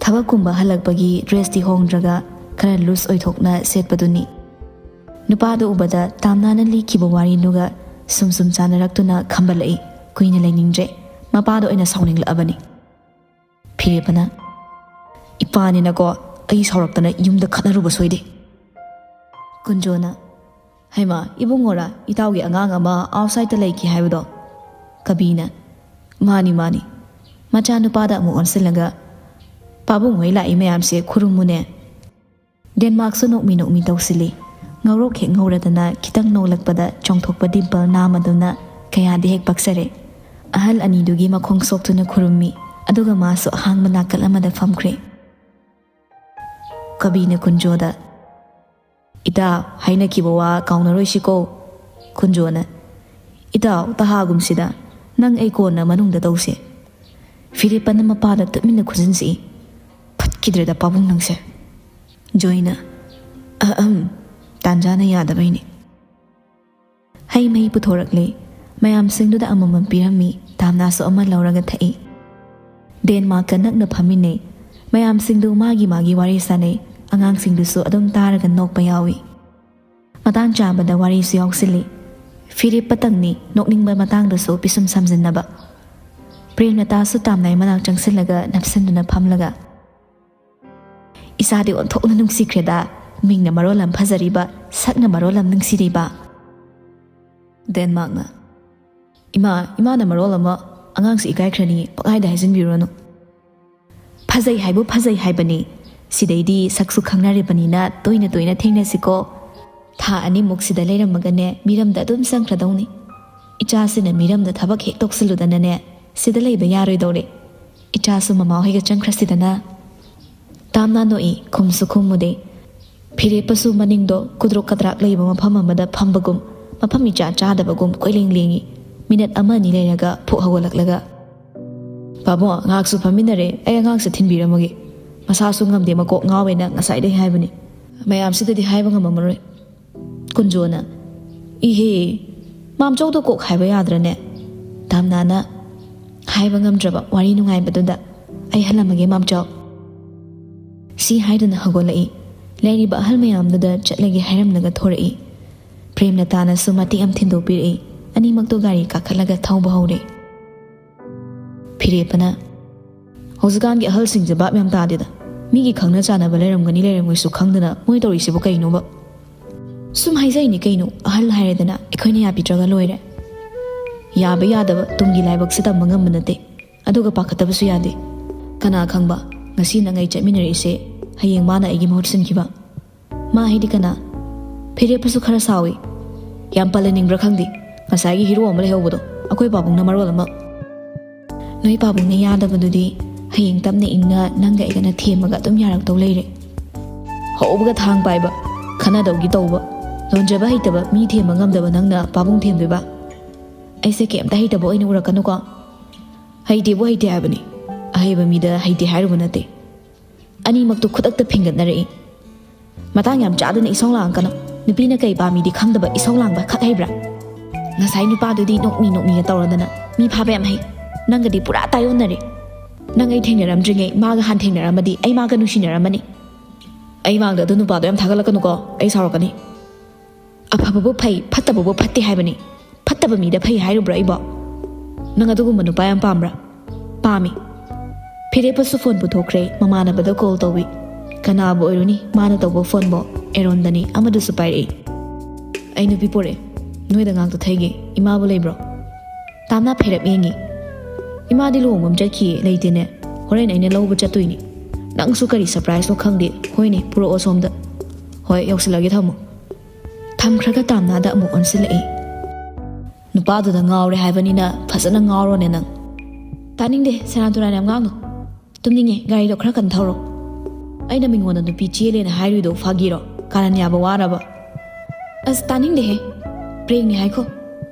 ꯊꯕꯛꯀꯨꯝꯕ ꯍꯜꯂꯛꯄꯒꯤ ꯗ꯭ꯔꯦꯁꯇꯤ ꯍꯣꯡꯗ꯭ꯔꯒ ꯈꯔ ꯂꯨꯖ ꯑꯣꯏꯊꯣꯛꯅ ꯁꯦꯠꯄꯗꯨꯅꯤ꯫ ꯅꯨꯄꯥꯗꯨ ꯎꯕꯗ ꯇꯥꯝꯅꯥꯅ ꯂꯤꯈꯤꯕ ꯋꯥꯔꯤꯗꯨꯒ ꯁꯨꯝ ꯁꯨꯝ ꯆꯥꯟꯅꯔꯛꯇꯨꯅ ꯈꯝꯕꯜꯂꯛꯏ꯫ ꯀꯨꯏꯅ ꯂꯩꯅꯤꯡꯗ꯭ꯔꯦ꯫ ꯃꯄꯥꯗ ꯑꯣꯏꯅ ꯁꯥꯎꯅꯤꯡꯂꯛꯑꯕꯅꯤ꯫ ꯐꯤꯔꯦꯞꯄꯅ, "ꯏꯄꯥꯅꯤꯅꯀꯣ ꯑꯩ ꯁꯥꯎꯔꯛꯇꯅ ꯌꯨꯝꯗ ꯈꯠꯅꯔꯨꯕ ꯁꯣꯏꯗꯦ꯫" ꯀꯨꯟꯖꯣꯅ, "ꯍꯩꯃꯥ, ꯏꯕꯨꯡꯉꯣꯔꯥ ꯏꯇꯥꯎꯒꯤ ꯑꯉꯥꯡ ꯑꯃ ꯑꯥꯎꯠꯁꯥꯏꯗꯇ ꯂꯩꯈꯤ ꯍꯥꯏꯕꯗꯣ?" ꯀꯕꯤꯅ, "ꯃꯥꯅꯤ, ꯃꯥꯅꯤ꯫ ꯃꯆꯥꯅꯨꯄꯥꯗ ꯑꯃꯨꯛ ꯑꯣꯟꯁꯤꯜꯂꯒ, ꯄꯥꯕꯨꯡ ꯍꯣꯏ ꯂꯥꯛꯏ ꯃꯌꯥꯝꯁꯦ ꯈꯨꯔꯨꯝꯃꯨꯅꯦ꯫" ꯗꯦꯟꯃꯥꯔꯛꯁꯨ ꯅꯣꯛꯃꯤ ꯅꯣꯛꯃꯤ ꯇꯧꯁꯤꯜꯂꯤ꯫ ꯉꯧꯔꯣꯛ ꯍꯦꯛ ꯉꯧꯔꯗꯅ ꯈꯤꯇꯪ ꯅꯣꯛꯂꯛꯄꯗ ꯆꯣꯡꯊꯣꯛꯄ ꯗꯤꯝꯄꯜ ꯅꯥꯝ ꯑꯗꯨꯅ ꯀꯌꯥꯗꯤ ꯍꯦꯛ ꯄꯛꯆꯔꯦ꯫ ꯑꯍꯜ ꯑꯅꯤꯗꯨꯒꯤ ꯃꯈꯣꯡ ꯁꯣꯛꯇꯨꯅ ꯈꯨꯔꯨꯝꯃꯤ, ꯑꯗꯨꯒ ꯃꯥꯁꯨ ꯑꯍꯥꯡꯕ ꯅꯥꯀꯜ ꯑꯃꯗ ꯐꯝꯈ꯭ꯔꯦ꯫ ꯀꯕꯤꯅ ꯀꯨꯟꯖꯣꯗ, "ꯏꯇꯥ, ꯍꯥꯏꯅꯈꯤꯕ ꯋꯥ ꯀꯥꯎꯅꯔꯣꯏꯁꯤꯀꯣ꯫" ꯀꯨꯟꯖꯣꯅ, "ꯏꯇꯥꯎ, ꯇꯍꯥꯒꯨꯝꯁꯤꯗ, ꯅꯪ ꯑꯩ ꯀꯣꯟꯅ ꯃꯅꯨꯡꯗ ꯇꯧꯁꯦ꯫" ꯐꯤꯔꯦꯞꯄꯅ ꯃꯄꯥꯗ ꯇꯨꯃꯤꯟꯅ ꯈꯨꯖꯤꯟꯁꯤ꯫ "ꯐꯠꯈꯤꯗ꯭ꯔꯦꯗ ꯄꯥꯕꯨꯡ ꯅꯪꯁꯦ꯫" ꯖꯣꯏꯅ, "ꯑꯍꯝ, ꯇꯥꯟꯖꯥꯅ ꯌꯥꯗꯕꯩꯅꯦ꯫" ꯍꯩ ꯃꯍꯤ ꯄꯨꯊꯣꯔꯛꯂꯦ꯫ ꯃꯌꯥꯝꯁꯤꯡꯗꯨꯗ ꯑꯃꯃꯝ ꯄꯤꯔꯝꯃꯤ꯫ ꯇꯥꯝꯅꯥꯁꯨ ꯑꯃ ꯂꯧꯔꯒ ꯊꯛꯏ꯫ ꯗꯦꯟꯃꯥꯔꯛꯀ ꯅꯛꯅ ꯐꯝꯃꯤꯟꯅꯩ꯫ ꯃꯌꯥꯝꯁꯤꯡꯗꯨ ꯃꯥꯒꯤ ꯃꯥꯒꯤ ꯋꯥꯔꯤ ꯁꯥꯅꯩ꯫ ꯑꯉꯥꯡꯁꯤꯡꯗꯨꯁꯨ ꯑꯗꯨꯝ ꯇꯥꯔꯒ ꯅꯣꯛꯄ ꯌꯥꯎꯏ꯫ ꯃꯇꯥꯡ ꯆꯥꯕꯗ ꯋꯥꯔꯤꯁꯨ ꯌꯥꯎꯁꯤꯜꯂꯤ꯫ ꯐꯤꯔꯦꯞꯄꯇꯪꯅꯤ ꯅꯣꯛꯅꯤꯡꯕ ꯃꯇꯥꯡꯗꯁꯨ ꯄꯤꯁꯨꯝ ꯁꯝꯖꯤꯟꯅꯕ꯫ ꯄ꯭ꯔꯦꯝꯂꯇꯥꯁꯨ ꯇꯥꯝꯅꯥꯏ ꯃꯅꯥꯛ ꯆꯪꯁꯤꯜꯂꯒ ꯅꯞꯁꯤꯟꯗꯨꯅ ꯐꯝꯂꯒ, "ꯏꯆꯥꯗꯤ ꯑꯣꯟꯊꯣꯛꯅ ꯅꯨꯡꯁꯤꯈ꯭ꯔꯦꯗ꯫ ꯃꯤꯡꯅ ꯃꯔꯣꯜ ꯑꯃ ꯐꯖꯔꯤꯕ, ꯁꯛꯅ ꯃꯔꯣꯜ ꯑꯃ ꯅꯨꯡꯁꯤꯔꯤꯕ꯫" ꯗꯦꯟꯃꯥꯔꯛꯅ, "ꯏꯃꯥ, ꯏꯃꯥꯅ ꯃꯔꯣꯜ ꯑꯃ, ꯑꯉꯥꯡꯁꯤ ꯏꯀꯥꯏꯈ꯭ꯔꯅꯤ, ꯄꯪꯍꯥꯏꯗ ꯍꯥꯏꯖꯤꯟꯕꯤꯔꯨꯔꯅꯨ꯫" "ꯐꯖꯩ ꯍꯥꯏꯕꯨ ꯐꯖꯩ ꯍꯥꯏꯕꯅꯤ꯫ ꯁꯤꯗꯩꯗꯤ ꯁꯛꯁꯨ ꯈꯪꯅꯔꯤꯕꯅꯤꯅ ꯇꯣꯏꯅ ꯇꯣꯏꯅ ꯊꯦꯡꯅꯁꯤꯀꯣ꯫ ꯊꯥ ꯑꯅꯤꯃꯨꯛ ꯁꯤꯗ ꯂꯩꯔꯝꯃꯒꯅꯦ, ꯃꯤꯔꯝꯗ ꯑꯗꯨꯝ ꯆꯪꯈ꯭ꯔꯗꯧꯅꯤ꯫ ꯏꯆꯥꯁꯤꯅ ꯃꯤꯔꯝꯗ ꯊꯕꯛ ꯍꯦꯛ ꯇꯧꯁꯤꯜꯂꯨꯗꯅꯅꯦ, ꯁꯤꯗ ꯂꯩꯕ ꯌꯥꯔꯣꯏꯗꯧꯔꯦ꯫ ꯏꯆꯥꯁꯨ ꯃꯃꯥ ꯍꯣꯏꯒ ꯆꯪꯈ꯭ꯔꯁꯤꯗꯅ꯫ ꯇꯥꯝꯅ ꯅꯣꯛꯏ, ꯈꯨꯝꯁꯨ ꯈꯨꯝꯃꯨꯗꯦ꯫ ꯐꯤꯔꯦꯞꯄꯁꯨ ꯃꯅꯤꯡꯗꯣ ꯀꯨꯗ꯭ꯔꯣꯛ ꯀꯗ꯭ꯔꯥꯛ ꯂꯩꯕ ꯃꯐꯝ ꯑꯃꯗ ꯐꯝꯕꯒꯨꯝ, ꯃꯐꯝ ꯏꯆꯥ ꯆꯥꯗꯕꯒꯨꯝ ꯀꯣꯏꯂꯦꯡ ꯂꯦꯡꯉꯤ꯫ ꯃꯤꯅꯠ ꯑꯃ ꯑꯅꯤ ꯂꯩꯔꯒ ꯐꯨꯛ ꯍꯧꯒꯠꯂꯛꯂꯒ, "ꯄꯥꯕꯨꯡ, ꯉꯥꯏꯍꯥꯛꯁꯨ ꯐꯝꯃꯤꯟꯅꯔꯦ, ꯑꯩ ꯑꯉꯥꯡꯁꯦ ꯊꯤꯟꯕꯤꯔꯝꯃꯒꯦ꯫ ꯃꯁꯥꯁꯨ ꯉꯝꯗꯦ, ꯃꯀꯣꯛ ꯉꯥꯎꯋꯦꯅ ꯉꯁꯥꯏꯗꯩ ꯍꯥꯏꯕꯅꯤ꯫ ꯃꯌꯥꯝꯁꯤꯗꯗꯤ ꯍꯥꯏꯕ ꯉꯝꯃꯝꯃꯔꯣꯏ꯫" ꯀꯨꯟꯖꯣꯅ, "ꯏꯍꯦ, ꯃꯥꯝꯆꯧꯗꯣ ꯀꯣꯛ ꯍꯥꯏꯕ ꯌꯥꯗ꯭ꯔꯅꯦ?" ꯇꯥꯝꯅꯥꯅ, "ꯍꯥꯏꯕ ꯉꯝꯗ꯭ꯔꯕ ꯋꯥꯔꯤ ꯅꯨꯡꯉꯥꯏꯕꯗꯨꯗ ꯑꯩ ꯍꯜꯂꯝꯃꯒꯦ, ꯃꯥꯝꯆꯧ꯫" ꯁꯤ ꯍꯥꯏꯗꯨꯅ ꯍꯧꯒꯠꯂꯛꯏ꯫ ꯂꯩꯔꯤꯕ ꯑꯍꯜ ꯃꯌꯥꯝꯗꯨꯗ ꯆꯠꯂꯒꯦ ꯍꯥꯏꯔꯝꯂꯒ ꯊꯣꯔꯛꯏ꯫ ꯄ꯭ꯔꯦꯝꯂꯇꯥꯅꯁꯨ ꯃꯇꯦꯛ ꯑꯃ ꯊꯤꯟꯗꯣꯛꯄꯤꯔꯛꯏ꯫ ꯑꯅꯤꯃꯛꯇꯣ ꯒꯥꯔꯤ ꯀꯥꯈꯠꯂꯒ ꯊꯧꯕ ꯍꯧꯔꯦ꯫ ꯐꯤꯔꯦꯞꯄꯅ, "ꯍꯧꯖꯤꯛꯀꯥꯟꯒꯤ ꯑꯍꯜꯁꯤꯡꯁꯦ ꯚꯥꯞ ꯌꯥꯝ ꯇꯥꯗꯦꯗ꯫ ꯃꯤꯒꯤ ꯈꯪꯅ ꯆꯥꯟꯅꯕ ꯂꯩꯔꯝꯒꯅꯤ ꯂꯩꯔꯝꯃꯣꯏꯁꯨ ꯈꯪꯗꯅ ꯃꯣꯏ ꯇꯧꯔꯤꯁꯤꯕꯨ ꯀꯩꯅꯣꯕ?" "ꯁꯨꯝ ꯍꯥꯏꯖꯩꯅꯤ ꯀꯩꯅꯣ, ꯑꯍꯜ ꯍꯥꯏꯔꯦꯗꯅ, ꯑꯩꯈꯣꯏꯅ ꯌꯥꯕꯤꯗ꯭ꯔꯒ ꯂꯣꯏꯔꯦ꯫ ꯌꯥꯕ ꯌꯥꯗꯕ ꯇꯨꯡꯒꯤ ꯂꯥꯏꯕꯛꯁꯦ ꯇꯝꯕ ꯉꯝꯕ ꯅꯠꯇꯦ꯫ ꯑꯗꯨꯒ ꯄꯥꯈꯠꯇꯕꯁꯨ ꯌꯥꯗꯦ꯫ ꯀꯅꯥ ꯈꯪꯕ, ꯉꯁꯤ ꯅꯪ ꯑꯩ ꯆꯠꯃꯤꯟꯅꯔꯤꯁꯦ ꯍꯌꯦꯡ ꯃꯥꯅ ꯑꯩꯒꯤ ꯃꯍꯨꯠ ꯁꯤꯟꯈꯤꯕ?" ꯃꯥ ꯍꯥꯏꯗꯤ ꯀꯅꯥ? ꯐꯤꯔꯦꯞꯄꯁꯨ ꯈꯔ ꯁꯥꯎꯏ꯫ "ꯌꯥꯝ ꯄꯜꯂꯅꯤꯡꯕ꯭ꯔꯥ ꯈꯪꯗꯦ, ꯉꯁꯥꯏꯒꯤ ꯍꯤꯔꯣ ꯑꯃ ꯂꯩꯍꯧꯕꯗꯣ, ꯑꯩꯈꯣꯏ ꯄꯥꯕꯨꯡꯅ ꯃꯔꯣꯜ ꯑꯃ꯫ ꯅꯣꯏ ꯄꯥꯕꯨꯡꯅ ꯌꯥꯗꯕꯗꯨꯗꯤ ꯍꯌꯦꯡ ꯇꯞꯅ ꯏꯪꯅ ꯅꯪꯒ ꯑꯩꯒꯅ ꯊꯦꯝꯃꯒ ꯑꯗꯨꯝ ꯌꯥꯔꯛꯇꯧ ꯂꯩꯔꯦ꯫ ꯍꯧꯕꯒ ꯊꯥꯡ ꯄꯥꯏꯕ, ꯈꯠꯅꯗꯧꯒꯤ ꯇꯧꯕ, ꯂꯣꯟꯖꯕ ꯍꯩꯇꯕ ꯃꯤ ꯊꯦꯝꯕ ꯉꯝꯗꯕ ꯅꯪꯅ ꯄꯥꯕꯨꯡ ꯊꯦꯝꯗꯣꯏꯕ? ꯑꯩꯁꯦ ꯀꯩꯝꯇ ꯍꯩꯇꯕ ꯑꯣꯏꯅ ꯎꯔꯛꯀꯅꯨꯀꯣ꯫ ꯍꯩꯇꯦꯕꯨ ꯍꯩꯇꯦ ꯍꯥꯏꯕꯅꯤ, ꯑꯍꯩꯕ ꯃꯤꯗ ꯍꯩꯇꯦ ꯍꯥꯏꯔꯨꯕ ꯅꯠꯇꯦ꯫" ꯑꯅꯤꯃꯛꯇꯨ ꯈꯨꯗꯛꯇ ꯐꯤꯡꯒꯠꯅꯔꯛꯏ꯫ "ꯃꯇꯥꯡ ꯌꯥꯝ ꯆꯥꯗꯅ ꯏꯁꯧ ꯂꯥꯡꯉꯛꯀꯅꯨ꯫ ꯅꯨꯄꯤꯅ ꯀꯩ ꯄꯥꯝꯃꯤꯗꯤ ꯈꯪꯗꯕ ꯏꯁꯧ ꯂꯥꯡꯕ ꯈꯛ ꯍꯩꯕ꯭ꯔꯥ? ꯉꯁꯥꯏ ꯅꯨꯄꯥꯗꯨꯗꯤ ꯅꯣꯛꯃꯤ ꯅꯣꯛꯃꯤꯅ ꯇꯧꯔꯗꯅ ꯃꯤ ꯐꯥꯕ ꯌꯥꯝ ꯍꯩ꯫ ꯅꯪꯒꯗꯤ ꯄꯨꯔꯥ ꯇꯥꯏꯌꯣꯟꯅꯔꯦ꯫ ꯅꯪ ꯑꯩ ꯊꯦꯡꯅꯔꯝꯗ꯭ꯔꯤꯉꯩ ꯃꯥꯒ ꯍꯥꯟ ꯊꯦꯡꯅꯔꯝꯃꯗꯤ ꯑꯩ ꯃꯥꯒ ꯅꯨꯡꯁꯤꯅꯔꯝꯃꯅꯤ꯫" "ꯑꯩ ꯃꯥꯡꯗ ꯑꯗꯨ ꯅꯨꯄꯥꯗꯣ ꯌꯥꯝ ꯊꯥꯒꯠꯂꯛꯀꯅꯨꯀꯣ, ꯑꯩ ꯁꯥꯎꯔꯛꯀꯅꯤ꯫" "ꯑꯐꯕꯕꯨ ꯐꯩ, ꯐꯠꯇꯕꯕꯨ ꯐꯠꯇꯦ ꯍꯥꯏꯕꯅꯤ꯫ ꯐꯠꯇꯕ ꯃꯤꯗ ꯐꯩ ꯍꯥꯏꯔꯨꯕ꯭ꯔꯥ ꯑꯩꯕꯣ? ꯅꯪ ꯑꯗꯨꯒꯨꯝꯕ ꯅꯨꯄꯥ ꯌꯥꯝ ꯄꯥꯝꯕ꯭ꯔꯥ?" "ꯄꯥꯝꯃꯤ꯫" ꯐꯤꯔꯦꯞꯄꯁꯨ ꯐꯣꯟ ꯄꯨꯊꯣꯛꯈ꯭ꯔꯦ, ꯃꯃꯥꯟꯅꯕꯗ ꯀꯣꯜ ꯇꯧꯏ꯫ ꯀꯅꯥꯕꯨ ꯑꯣꯏꯔꯨꯅꯤ, ꯃꯥꯅ ꯇꯧꯕ ꯐꯣꯟꯕꯣ? ꯑꯦꯔꯣꯟꯗꯅꯤ, ꯑꯃꯗꯨꯁꯨ ꯄꯥꯏꯔꯛꯏ꯫ "ꯑꯩ ꯅꯨꯄꯤ ꯄꯨꯔꯛꯑꯦ, ꯅꯣꯏꯗ ꯉꯥꯛꯇ ꯊꯩꯒꯦ꯫ ꯏꯃꯥꯕꯨ ꯂꯩꯕ꯭ꯔꯣ?" ꯇꯥꯝꯅ ꯐꯤꯔꯦꯞ ꯌꯦꯡꯉꯤ꯫ "ꯏꯃꯥꯗꯤ ꯂꯨꯍꯣꯡꯕ ꯑꯃ ꯆꯠꯈꯤꯌꯦ, ꯂꯩꯇꯦꯅꯦ꯫ ꯍꯣꯔꯦꯟ ꯑꯩꯅ ꯂꯧꯕ ꯆꯠꯇꯣꯏꯅꯤ꯫ ꯅꯪꯁꯨ ꯀꯔꯤ ꯁꯔꯄ꯭ꯔꯥꯏꯖꯅꯣ ꯈꯪꯗꯦ꯫ ꯍꯣꯏꯅꯦ, ꯄꯨꯔꯛꯑꯣ ꯁꯣꯝꯗ꯫ ꯍꯣꯏ, ꯌꯧꯁꯤꯜꯂꯒꯦ, ꯊꯝꯃꯣ꯫ ꯊꯝꯈ꯭ꯔꯒ ꯇꯥꯝꯅꯥꯗ ꯑꯃꯨꯛ ꯑꯣꯟꯁꯤꯜꯂꯛꯏ꯫ ꯅꯨꯄꯥꯗꯨꯗ ꯉꯥꯎꯔꯦ ꯍꯥꯏꯕꯅꯤꯅ ꯐꯖꯅ ꯉꯥꯎꯔꯣꯅꯦ ꯅꯪ꯫ ꯇꯥꯅꯤꯡꯗꯦ, ꯁꯦꯔꯥꯟ ꯇꯨꯔꯥꯟ ꯌꯥꯝ ꯉꯥꯡꯅꯨ꯫ ꯇꯨꯝꯅꯤꯡꯉꯦ, ꯒꯥꯔꯤꯗꯣ ꯈꯔ ꯀꯟꯅ ꯊꯧꯔꯣ꯫ ꯑꯩꯅ ꯃꯤꯉꯣꯟꯗ ꯅꯨꯄꯤ ꯆꯦꯜꯂꯦꯅ ꯍꯥꯏꯔꯨꯏꯗꯣ ꯐꯥꯒꯤꯔꯣ? ꯀꯥꯔꯟ ꯌꯥꯕ ꯋꯥꯔꯕ? ꯑꯁ, ꯇꯥꯅꯤꯡꯗꯦꯍꯦ꯫ ꯄ꯭ꯔꯦꯡꯅꯦ ꯍꯥꯏꯈꯣ꯫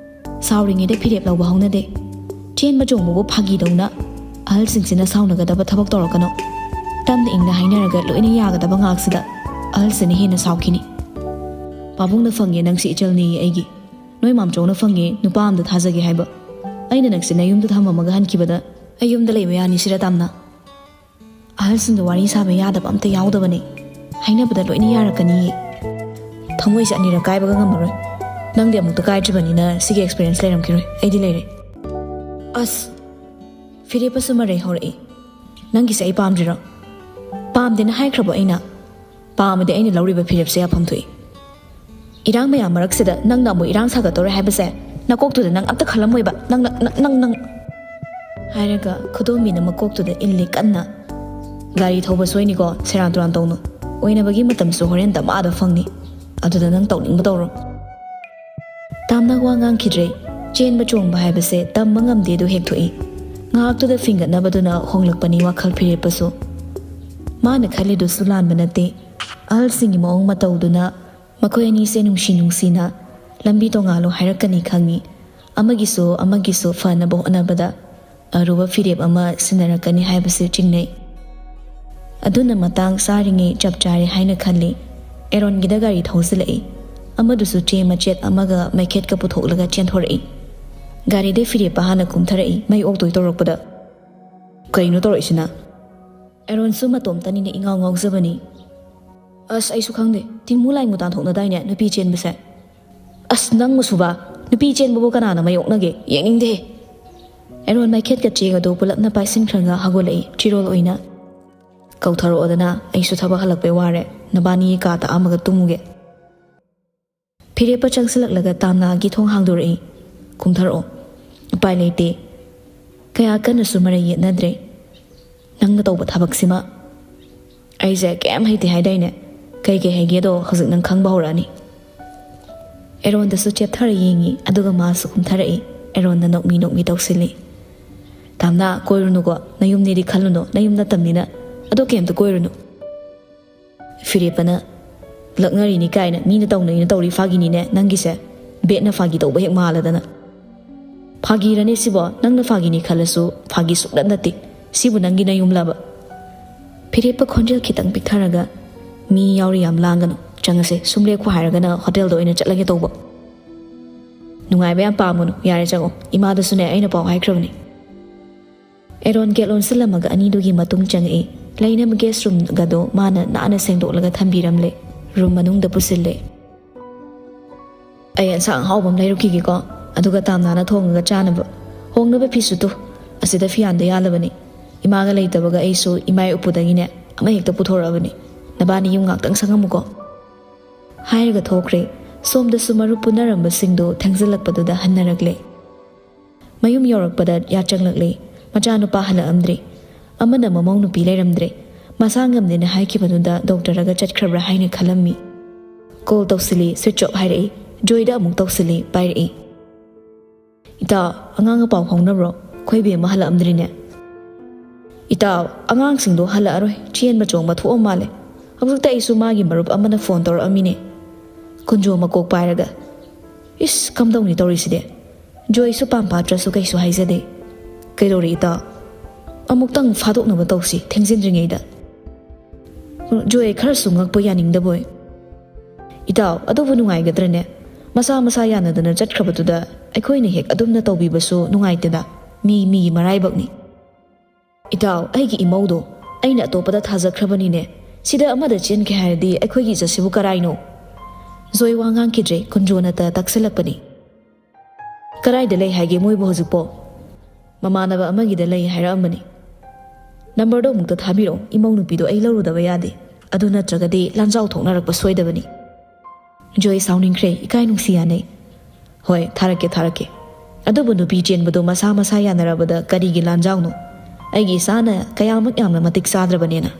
ꯁꯥꯎꯔꯤꯉꯩꯗ ꯐꯤꯔꯦꯞ ꯂꯧꯕ ꯍꯧꯅꯗꯦ꯫ ꯆꯦꯟꯕ ꯆꯣꯡꯕꯕꯨ ꯐꯥꯒꯤꯗꯧꯅ꯫ ꯑꯍꯜꯁꯤꯡꯁꯤꯅ ꯁꯥꯎꯅꯒꯗꯕ ꯊꯕꯛ ꯇꯧꯔꯛꯀꯅꯣ꯫ ꯇꯞꯅ ꯏꯪꯅ ꯍꯥꯏꯅꯔꯒ ꯂꯣꯏꯅ ꯌꯥꯒꯗꯕ ꯉꯥꯛꯁꯤꯗ ꯑꯍꯜꯁꯤꯅ ꯍꯦꯟꯅ ꯁꯥꯎꯈꯤꯅꯤ꯫ "ꯄꯥꯕꯨꯡꯅ ꯐꯪꯉꯦ, ꯅꯪꯁꯤ ꯏꯆꯜꯅꯤꯌꯦ ꯑꯩꯒꯤ꯫ ꯅꯣꯏ ꯃꯥꯝꯆꯧꯅ ꯐꯪꯉꯦ, ꯅꯨꯄꯥ ꯑꯝꯗ ꯊꯥꯖꯒꯦ ꯍꯥꯏꯕ꯫ ꯑꯩꯅ ꯅꯪꯁꯦ ꯅꯌꯨꯝꯗ ꯊꯝꯃꯝꯃꯒ ꯍꯟꯈꯤꯕꯗ ꯑꯩ ꯌꯨꯝꯗ ꯂꯩꯕ ꯌꯥꯅꯤ ꯁꯤꯔ ꯇꯥꯝꯅ?" ꯑꯍꯜꯁꯤꯡꯗ ꯋꯥꯔꯤ ꯁꯥꯕ ꯌꯥꯗꯕ ꯑꯝꯇ ꯌꯥꯎꯗꯕꯅꯦ꯫ ꯍꯥꯏꯅꯕꯗ ꯂꯣꯏꯅ ꯌꯥꯔꯛꯀꯅꯤꯌꯦ꯫ ꯊꯃꯣꯏꯁꯦ ꯑꯅꯤꯔꯛ ꯀꯥꯏꯕꯒ ꯉꯝꯃꯔꯣꯏ꯫ ꯅꯪꯗꯤ ꯑꯃꯨꯛꯇ ꯀꯥꯏꯗ꯭ꯔꯤꯕꯅꯤꯅ ꯁꯤꯒꯤ ꯑꯦꯛꯁꯄꯤꯔꯤꯌꯦꯟꯁ ꯂꯩꯔꯝꯈꯤꯔꯣꯏ꯫ ꯑꯩꯗꯤ ꯂꯩꯔꯦ꯫ ꯑꯁ! ꯐꯤꯔꯦꯞꯄꯁꯨ ꯃꯔꯩ ꯍꯧꯔꯛꯏ꯫ "ꯅꯪꯒꯤꯁꯦ ꯑꯩ ꯄꯥꯝꯗ꯭ꯔꯤꯔꯣ?" "ꯄꯥꯝꯗꯦꯅ ꯍꯥꯏꯈ꯭ꯔꯕꯣ ꯑꯩꯅ? ꯄꯥꯝꯃꯗꯤ ꯑꯩꯅ ꯂꯧꯔꯤꯕ ꯐꯤꯔꯦꯞꯁꯦ ꯌꯥꯐꯝ ꯊꯣꯛꯏ꯫ ꯏꯔꯥꯡ ꯃꯌꯥꯝ ꯃꯔꯛꯁꯤꯗ ꯅꯪꯅ ꯑꯃꯨꯛ ꯏꯔꯥꯡ ꯁꯥꯒꯠꯇꯧꯔꯦ ꯍꯥꯏꯕꯁꯦ ꯅꯀꯣꯛꯇꯨꯗ ꯅꯪ ꯑꯝꯇ ꯈꯜꯂꯝꯃꯣꯏꯕ꯫ ꯅꯪꯅ, ꯅꯪ, ꯅꯪ, ꯅꯪ," ꯍꯥꯏꯔꯒ ꯈꯨꯗꯣꯝꯕꯤꯅ ꯃꯀꯣꯛꯇꯨꯗ ꯏꯜꯂꯤ ꯀꯟꯅ꯫ "ꯒꯥꯔꯤ ꯊꯧꯕ ꯁꯣꯏꯅꯤꯀꯣ, ꯁꯦꯔꯥꯟ ꯇꯨꯔꯥꯟ ꯇꯧꯅꯨ꯫ ꯑꯣꯏꯅꯕꯒꯤ ꯃꯇꯝꯁꯨ ꯍꯣꯔꯦꯟ ꯗꯃꯥꯗ ꯐꯪꯅꯤ꯫ ꯑꯗꯨꯗ ꯅꯪ ꯇꯧꯅꯤꯡꯕ ꯇꯧꯔꯣ꯫" ꯇꯥꯝꯅ ꯋꯥ ꯉꯥꯡꯈꯤꯗ꯭ꯔꯦ꯫ ꯆꯦꯟꯕ ꯆꯣꯡꯕ ꯍꯥꯏꯕꯁꯦ ꯇꯝꯕ ꯉꯝꯗꯦꯗꯨ ꯍꯦꯛ ꯊꯣꯛꯏ꯫ ꯉꯥꯏꯍꯥꯛꯇꯨꯗ ꯐꯤꯡꯒꯠꯅꯕꯗꯨꯅ ꯍꯣꯡꯂꯛꯄꯅꯤ ꯋꯥꯈꯜ ꯐꯤꯔꯦꯞꯄꯁꯨ꯫ ꯃꯥꯅ ꯈꯜꯂꯤꯗꯨꯁꯨ ꯂꯥꯟꯕ ꯅꯠꯇꯦ꯫ ꯑꯍꯜꯁꯤꯡꯒꯤ ꯃꯑꯣꯡ ꯃꯇꯧꯗꯨꯅ ꯃꯈꯣꯏ ꯑꯅꯤꯁꯦ ꯅꯨꯡꯁꯤ ꯅꯨꯡꯁꯤꯅ ꯂꯝꯕꯤ ꯇꯣꯉꯥꯜꯂꯣ ꯍꯥꯏꯔꯛꯀꯅꯤ ꯈꯪꯏ꯫ ꯑꯃꯒꯤꯁꯨ ꯑꯃꯒꯤꯁꯨ ꯐꯅꯕ ꯍꯣꯠꯅꯕꯗ ꯑꯔꯨꯕ ꯐꯤꯔꯦꯞ ꯑꯃ ꯁꯤꯟꯅꯔꯛꯀꯅꯤ ꯍꯥꯏꯕꯁꯤ ꯆꯤꯡꯅꯩ꯫ ꯑꯗꯨꯅ ꯃꯇꯥꯡ ꯆꯥꯔꯤꯉꯩ ꯆꯞ ꯆꯥꯔꯦ ꯍꯥꯏꯅ ꯈꯜꯂꯤ꯫ ꯑꯦꯔꯣꯟꯒꯤꯗ ꯒꯥꯔꯤ ꯊꯧꯖꯤꯜꯂꯛꯏ꯫ ꯑꯃꯗꯨꯁꯨ ꯆꯦ ꯃꯆꯦꯠ ꯑꯃꯒ ꯃꯩꯈꯦꯠꯀ ꯄꯨꯊꯣꯛꯂꯒ ꯆꯦꯟꯊꯣꯔꯛꯏ꯫ ꯒꯥꯔꯤꯗꯩ ꯐꯤꯔꯦꯞꯄ ꯍꯥꯟꯅ ꯀꯨꯝꯊꯔꯛꯏ, ꯃꯩ ꯑꯣꯛꯇꯣꯏ ꯇꯧꯔꯛꯄꯗ꯫ "ꯀꯩꯅꯣ ꯇꯧꯔꯛꯏꯁꯤꯅ?" ꯑꯦꯔꯣꯟꯁꯨ ꯃꯇꯣꯝꯇꯅꯤꯅ ꯏꯉꯥꯎ ꯉꯥꯎꯖꯕꯅꯤ꯫ "ꯑꯁ, ꯑꯩꯁꯨ ꯈꯪꯗꯦ꯫ ꯇꯤꯡꯃꯨ ꯂꯥꯏꯃꯨ ꯇꯥꯟꯊꯣꯛꯅꯗꯥꯏꯅꯦ ꯅꯨꯄꯤ ꯆꯦꯟꯕꯁꯦ?" "ꯑꯁ, ꯅꯪ ꯃꯁꯨꯕ, ꯅꯨꯄꯤ ꯆꯦꯟꯕꯕꯨ ꯀꯅꯥꯅ ꯃꯥꯌꯣꯛꯅꯒꯦ? ꯌꯦꯡꯅꯤꯡꯗꯦ!" ꯑꯦꯔꯣꯟ ꯃꯩꯈꯦꯠꯀ ꯆꯦꯒꯗꯣ ꯄꯨꯂꯞꯅ ꯄꯥꯏꯁꯤꯟꯈ꯭ꯔꯒ ꯍꯧꯒꯠꯂꯛꯏ ꯆꯤꯔꯣꯜ ꯑꯣꯏꯅ꯫ "ꯀꯧꯊꯔꯛꯑꯣꯗꯅ, ꯑꯩꯁꯨ ꯊꯕꯛ ꯍꯜꯂꯛꯄꯩ ꯋꯥꯔꯦ꯫ ꯅꯕꯥꯅꯤ ꯀꯥ ꯇꯥꯛꯑꯝꯃꯒ ꯇꯨꯝꯃꯨꯒꯦ꯫" ꯐꯤꯔꯦꯞꯄ ꯆꯪꯁꯤꯜꯂꯛꯂꯒ ꯇꯥꯝꯅꯥꯒꯤ ꯊꯣꯡ ꯍꯥꯡꯗꯣꯔꯛꯏ꯫ "ꯀꯨꯝꯊꯔꯛꯑꯣ꯫ ꯎꯄꯥꯏ ꯂꯩꯇꯦ꯫ ꯀꯌꯥ ꯀꯟꯅꯁꯨ ꯃꯔꯩ ꯌꯦꯠꯅꯗ꯭ꯔꯦ꯫ ꯅꯪꯅ ꯇꯧꯕ ꯊꯕꯛꯁꯤꯃ ꯑꯩꯁꯦ ꯀꯩꯝ ꯍꯩꯇꯦ ꯍꯥꯏꯗꯥꯏꯅꯦ? ꯀꯩ ꯀꯩ ꯍꯩꯒꯦꯗꯣ ꯍꯧꯖꯤꯛ ꯅꯪ ꯈꯪꯕ ꯍꯧꯔꯛꯑꯅꯤ꯫ ꯑꯦꯔꯣꯟꯗꯁꯨ ꯆꯦꯞꯊꯔ ꯌꯦꯡꯉꯤ, ꯑꯗꯨꯒ ꯃꯥꯁꯨ ꯀꯨꯝꯊꯔꯛꯏ꯫ ꯑꯦꯔꯣꯟꯗ ꯅꯣꯛꯃꯤ ꯅꯣꯛꯃꯤ ꯇꯧꯁꯤꯜꯂꯤ꯫ "ꯇꯥꯝꯅꯥ, ꯀꯣꯏꯔꯨꯅꯨꯀꯣ, ꯅꯌꯨꯝꯅꯦꯗꯤ ꯈꯜꯂꯨꯅꯨ, ꯅꯌꯨꯝ ꯅꯠꯇꯕꯅꯤꯅ꯫ ꯑꯗꯣ ꯀꯩꯝꯇ ꯀꯣꯏꯔꯨꯅꯨ꯫" ꯐꯤꯔꯦꯞꯄꯅ, "ꯂꯛꯅꯔꯤꯅꯤ ꯀꯥꯏꯅ ꯃꯤꯅ ꯇꯧꯅꯩꯅ ꯇꯧꯔꯤ ꯐꯥꯒꯤꯅꯤꯅꯦ ꯅꯪꯒꯤꯁꯦ꯫ ꯕꯦꯠꯅ ꯐꯥꯒꯤ ꯇꯧꯕ ꯍꯦꯛ ꯃꯥꯜꯂꯗꯅ꯫" "ꯐꯥꯒꯤꯔꯅꯦ ꯁꯤꯕꯣ? ꯅꯪꯅ ꯐꯥꯒꯤꯅꯤ ꯈꯜꯂꯁꯨ ꯐꯥꯒꯤ ꯁꯨꯛꯅꯠ ꯅꯠꯇꯦ꯫ ꯁꯤꯕꯨ ꯅꯪꯒꯤ ꯅꯌꯨꯝꯂꯕ?" ꯐꯤꯔꯦꯞꯄ ꯈꯣꯟꯖꯦꯜ ꯈꯤꯇꯪ ꯄꯤꯛꯊꯔꯒ, "ꯃꯤ ꯌꯥꯎꯔꯤ, ꯌꯥꯝ ꯂꯥꯡꯒꯅꯨ꯫ ꯆꯪꯉꯁꯦ, ꯁꯨꯝ ꯂꯦꯞꯈꯣ ꯍꯥꯏꯔꯒꯅ ꯍꯣꯇꯦꯜꯗ ꯑꯣꯏꯅ ꯆꯠꯂꯒꯦ ꯇꯧꯕ꯫ ꯅꯨꯡꯉꯥꯏꯕ ꯌꯥꯝ ꯄꯥꯝꯒꯅꯨ, ꯌꯥꯔꯦ ꯆꯪꯉꯣ꯫ ꯏꯃꯥꯗꯁꯨꯅꯦ ꯑꯩꯅ ꯄꯥꯎ ꯍꯥꯏꯈ꯭ꯔꯕꯅꯤ꯫" ꯑꯦꯔꯣꯟ ꯒꯦꯠ ꯂꯣꯟꯁꯤꯜꯂꯝꯃꯒ ꯑꯅꯤꯗꯨꯒꯤ ꯃꯇꯨꯡ ꯆꯪꯉꯛꯏ꯫ ꯂꯩꯅꯕ ꯒꯦꯁ ꯔꯨꯝꯒꯗꯣ ꯃꯥꯅ ꯅꯥꯟꯅ ꯁꯦꯡꯗꯣꯛꯂꯒ ꯊꯝꯕꯤꯔꯝꯂꯦ꯫ ꯔꯨꯝ ꯃꯅꯨꯡꯗ ꯄꯨꯁꯤꯜꯂꯦ꯫ "ꯑꯩ ꯑꯦꯟꯁꯥꯡ ꯑꯍꯥꯎꯕ ꯑꯃ ꯂꯩꯔꯨꯈꯤꯒꯦꯀꯣ, ꯑꯗꯨꯒ ꯇꯥꯝꯅꯥꯅ ꯊꯣꯡꯉꯒ ꯆꯥꯅꯕ꯫ ꯍꯣꯡꯅꯕ ꯐꯤꯁꯨ ꯇꯨ, ꯑꯁꯤꯗ ꯐꯤꯌꯥꯟꯗ ꯌꯥꯜꯂꯕꯅꯤ꯫ ꯏꯃꯥꯒ ꯂꯩꯇꯕꯒ ꯑꯩꯁꯨ ꯏꯃꯥꯏ ꯎꯄꯨꯗꯒꯤꯅꯦ ꯑꯃ ꯍꯦꯛꯇ ꯄꯨꯊꯣꯔꯛꯑꯕꯅꯤ꯫ ꯅꯕꯥꯅꯤ ꯌꯨꯝ ꯉꯥꯛꯇꯪ ꯁꯪꯉꯝꯃꯨꯀꯣ꯫" ꯍꯥꯏꯔꯒ ꯊꯣꯛꯈ꯭ꯔꯦ꯫ ꯁꯣꯝꯗꯁꯨ ꯃꯔꯨꯞ ꯄꯨꯟꯅꯔꯝꯕꯁꯤꯡꯗꯣ ꯊꯦꯡꯖꯤꯜꯂꯛꯄꯗꯨꯗ ꯍꯟꯅꯔꯛꯂꯦ꯫ ꯃꯌꯨꯝ ꯌꯧꯔꯛꯄꯗ ꯌꯥꯆꯪꯂꯛꯂꯦ꯫ ꯃꯆꯥꯅꯨꯄꯥ ꯍꯜꯂꯛꯑꯝꯗ꯭ꯔꯦ꯫ ꯑꯃꯅ ꯃꯃꯧ ꯅꯨꯄꯤ ꯂꯩꯔꯝꯗ꯭ꯔꯦ꯫ ꯃꯁꯥ ꯉꯝꯗꯦꯅ ꯍꯥꯏꯈꯤꯕꯗꯨꯗ ꯗꯣꯛꯇꯔꯒ ꯆꯠꯈ꯭ꯔꯕ꯭ꯔꯥ ꯍꯥꯏꯅ ꯈꯜꯂꯝꯃꯤ꯫ ꯀꯣꯜ ꯇꯧꯁꯤꯜꯂꯤ, ꯁ꯭ꯋꯤꯆ ꯑꯣꯐ ꯍꯥꯏꯔꯛꯏ꯫ ꯖꯣꯏꯗ ꯑꯃꯨꯛ ꯇꯧꯁꯤꯜꯂꯤ, ꯄꯥꯏꯔꯛꯏ꯫ "ꯏꯇꯥꯎ, ꯑꯉꯥꯡꯒ ꯄꯥꯎ ꯐꯥꯎꯅꯕ꯭ꯔꯣ? ꯑꯩꯈꯣꯏ ꯕꯦꯝꯃ ꯍꯜꯂꯛꯑꯝꯗ꯭ꯔꯤꯅꯦ꯫" "ꯏꯇꯥꯎ, ꯑꯉꯥꯡꯁꯤꯡꯗꯣ ꯍꯜꯂꯛꯑꯔꯣꯏ, ꯆꯦꯟꯕ ꯆꯣꯡꯕ ꯊꯣꯛꯑ ꯃꯥꯜꯂꯦ꯫ ꯍꯧꯖꯤꯛꯇ ꯑꯩꯁꯨ ꯃꯥꯒꯤ ꯃꯔꯨꯞ ꯑꯃꯅ ꯐꯣꯟ ꯇꯧꯔꯛꯑꯝꯃꯤꯅꯦ꯫" ꯀꯨꯟꯖꯣ ꯃꯀꯣꯛ ꯄꯥꯏꯔꯒ, "ꯏꯁ, ꯀꯝꯗꯧꯅꯤ ꯇꯧꯔꯤꯁꯤꯗꯤ?" ꯖꯣꯏꯁꯨ ꯄꯥꯝ ꯄꯥꯠꯇ꯭ꯔꯁꯨ ꯀꯩꯁꯨ ꯍꯥꯏꯖꯗꯦ꯫ "ꯀꯩꯗꯧꯔꯦ ꯏꯇꯥꯎ?" "ꯑꯃꯨꯛꯇꯪ ꯐꯥꯗꯣꯛꯅꯕ ꯇꯧꯁꯤ ꯊꯦꯡꯖꯤꯟꯗ꯭ꯔꯤꯉꯩꯗ꯫" ꯖꯣꯏ ꯈꯔꯁꯨ ꯉꯛꯄ ꯌꯥꯅꯤꯡꯗꯕꯣꯏ꯫ "ꯏꯇꯥꯎ, ꯑꯗꯨꯕꯨ ꯅꯨꯡꯉꯥꯏꯒꯗ꯭ꯔꯅꯦ? ꯃꯁꯥ ꯃꯁꯥ ꯌꯥꯅꯗꯅ ꯆꯠꯈ꯭ꯔꯕꯗꯨꯗ ꯑꯩꯈꯣꯏꯅ ꯍꯦꯛ ꯑꯗꯨꯝꯅ ꯇꯧꯕꯤꯕꯁꯨ ꯅꯨꯡꯉꯥꯏꯇꯦꯗ꯫ ꯃꯤ ꯃꯤꯒꯤ ꯃꯔꯥꯏꯕꯛꯅꯤ꯫" "ꯏꯇꯥꯎ, ꯑꯩꯒꯤ ꯏꯃꯧꯗꯣ ꯑꯩꯅ ꯑꯇꯣꯞꯄꯗ ꯊꯥꯖꯈ꯭ꯔꯕꯅꯤꯅꯦ꯫ ꯁꯤꯗ ꯑꯃꯗ ꯆꯦꯟꯈꯤ ꯍꯥꯏꯔꯗꯤ ꯑꯩꯈꯣꯏꯒꯤ ꯏꯖꯠꯁꯤꯕꯨ ꯀꯔꯥꯏꯅꯣ?" ꯖꯣꯏ ꯋꯥ ꯉꯥꯡꯈꯤꯗ꯭ꯔꯦ, ꯀꯨꯟꯖꯣꯅꯇ ꯇꯛꯁꯤꯜꯂꯛꯄꯅꯤ꯫ "ꯀꯔꯥꯏꯗ ꯂꯩ ꯍꯥꯏꯒꯦ ꯃꯣꯏꯕꯨ ꯍꯧꯖꯤꯛꯄꯣ?" "ꯃꯃꯥꯟꯅꯕ ꯑꯃꯒꯤꯗ ꯂꯩ ꯍꯥꯏꯔꯛꯑꯝꯕꯅꯤ꯫" "ꯅꯝꯕꯔꯗꯣ ꯑꯃꯨꯛꯇ ꯊꯥꯕꯤꯔꯛꯑꯣ, ꯏꯃꯧ ꯅꯨꯄꯤꯗꯣ ꯑꯩ ꯂꯧꯔꯨꯗꯕ ꯌꯥꯗꯦ꯫ ꯑꯗꯨ ꯅꯠꯇ꯭ꯔꯒꯗꯤ ꯂꯥꯟꯖꯥꯎ ꯊꯣꯛꯅꯔꯛꯄ ꯁꯣꯏꯗꯕꯅꯤ꯫" ꯖꯣꯏ ꯁꯥꯎꯅꯤꯡꯈ꯭ꯔꯦ, ꯏꯀꯥꯏ ꯅꯨꯡꯁꯤ ꯌꯥꯅꯩ꯫ "ꯍꯣꯏ, ꯊꯥꯔꯛꯀꯦ, ꯊꯥꯔꯛꯀꯦ꯫ ꯑꯗꯨꯕꯨ ꯅꯨꯄꯤ ꯆꯦꯟꯕꯗꯣ ꯃꯁꯥ ꯃꯁꯥ ꯌꯥꯅꯔꯕꯗ ꯀꯔꯤꯒꯤ ꯂꯥꯟꯖꯥꯎꯅꯣ? ꯑꯩꯒꯤ ꯏꯆꯥꯅ ꯀꯌꯥꯃꯨꯛ ꯌꯥꯝꯅ ꯃꯇꯤꯛ ꯆꯥꯗ꯭ꯔꯕꯅꯦꯅ?"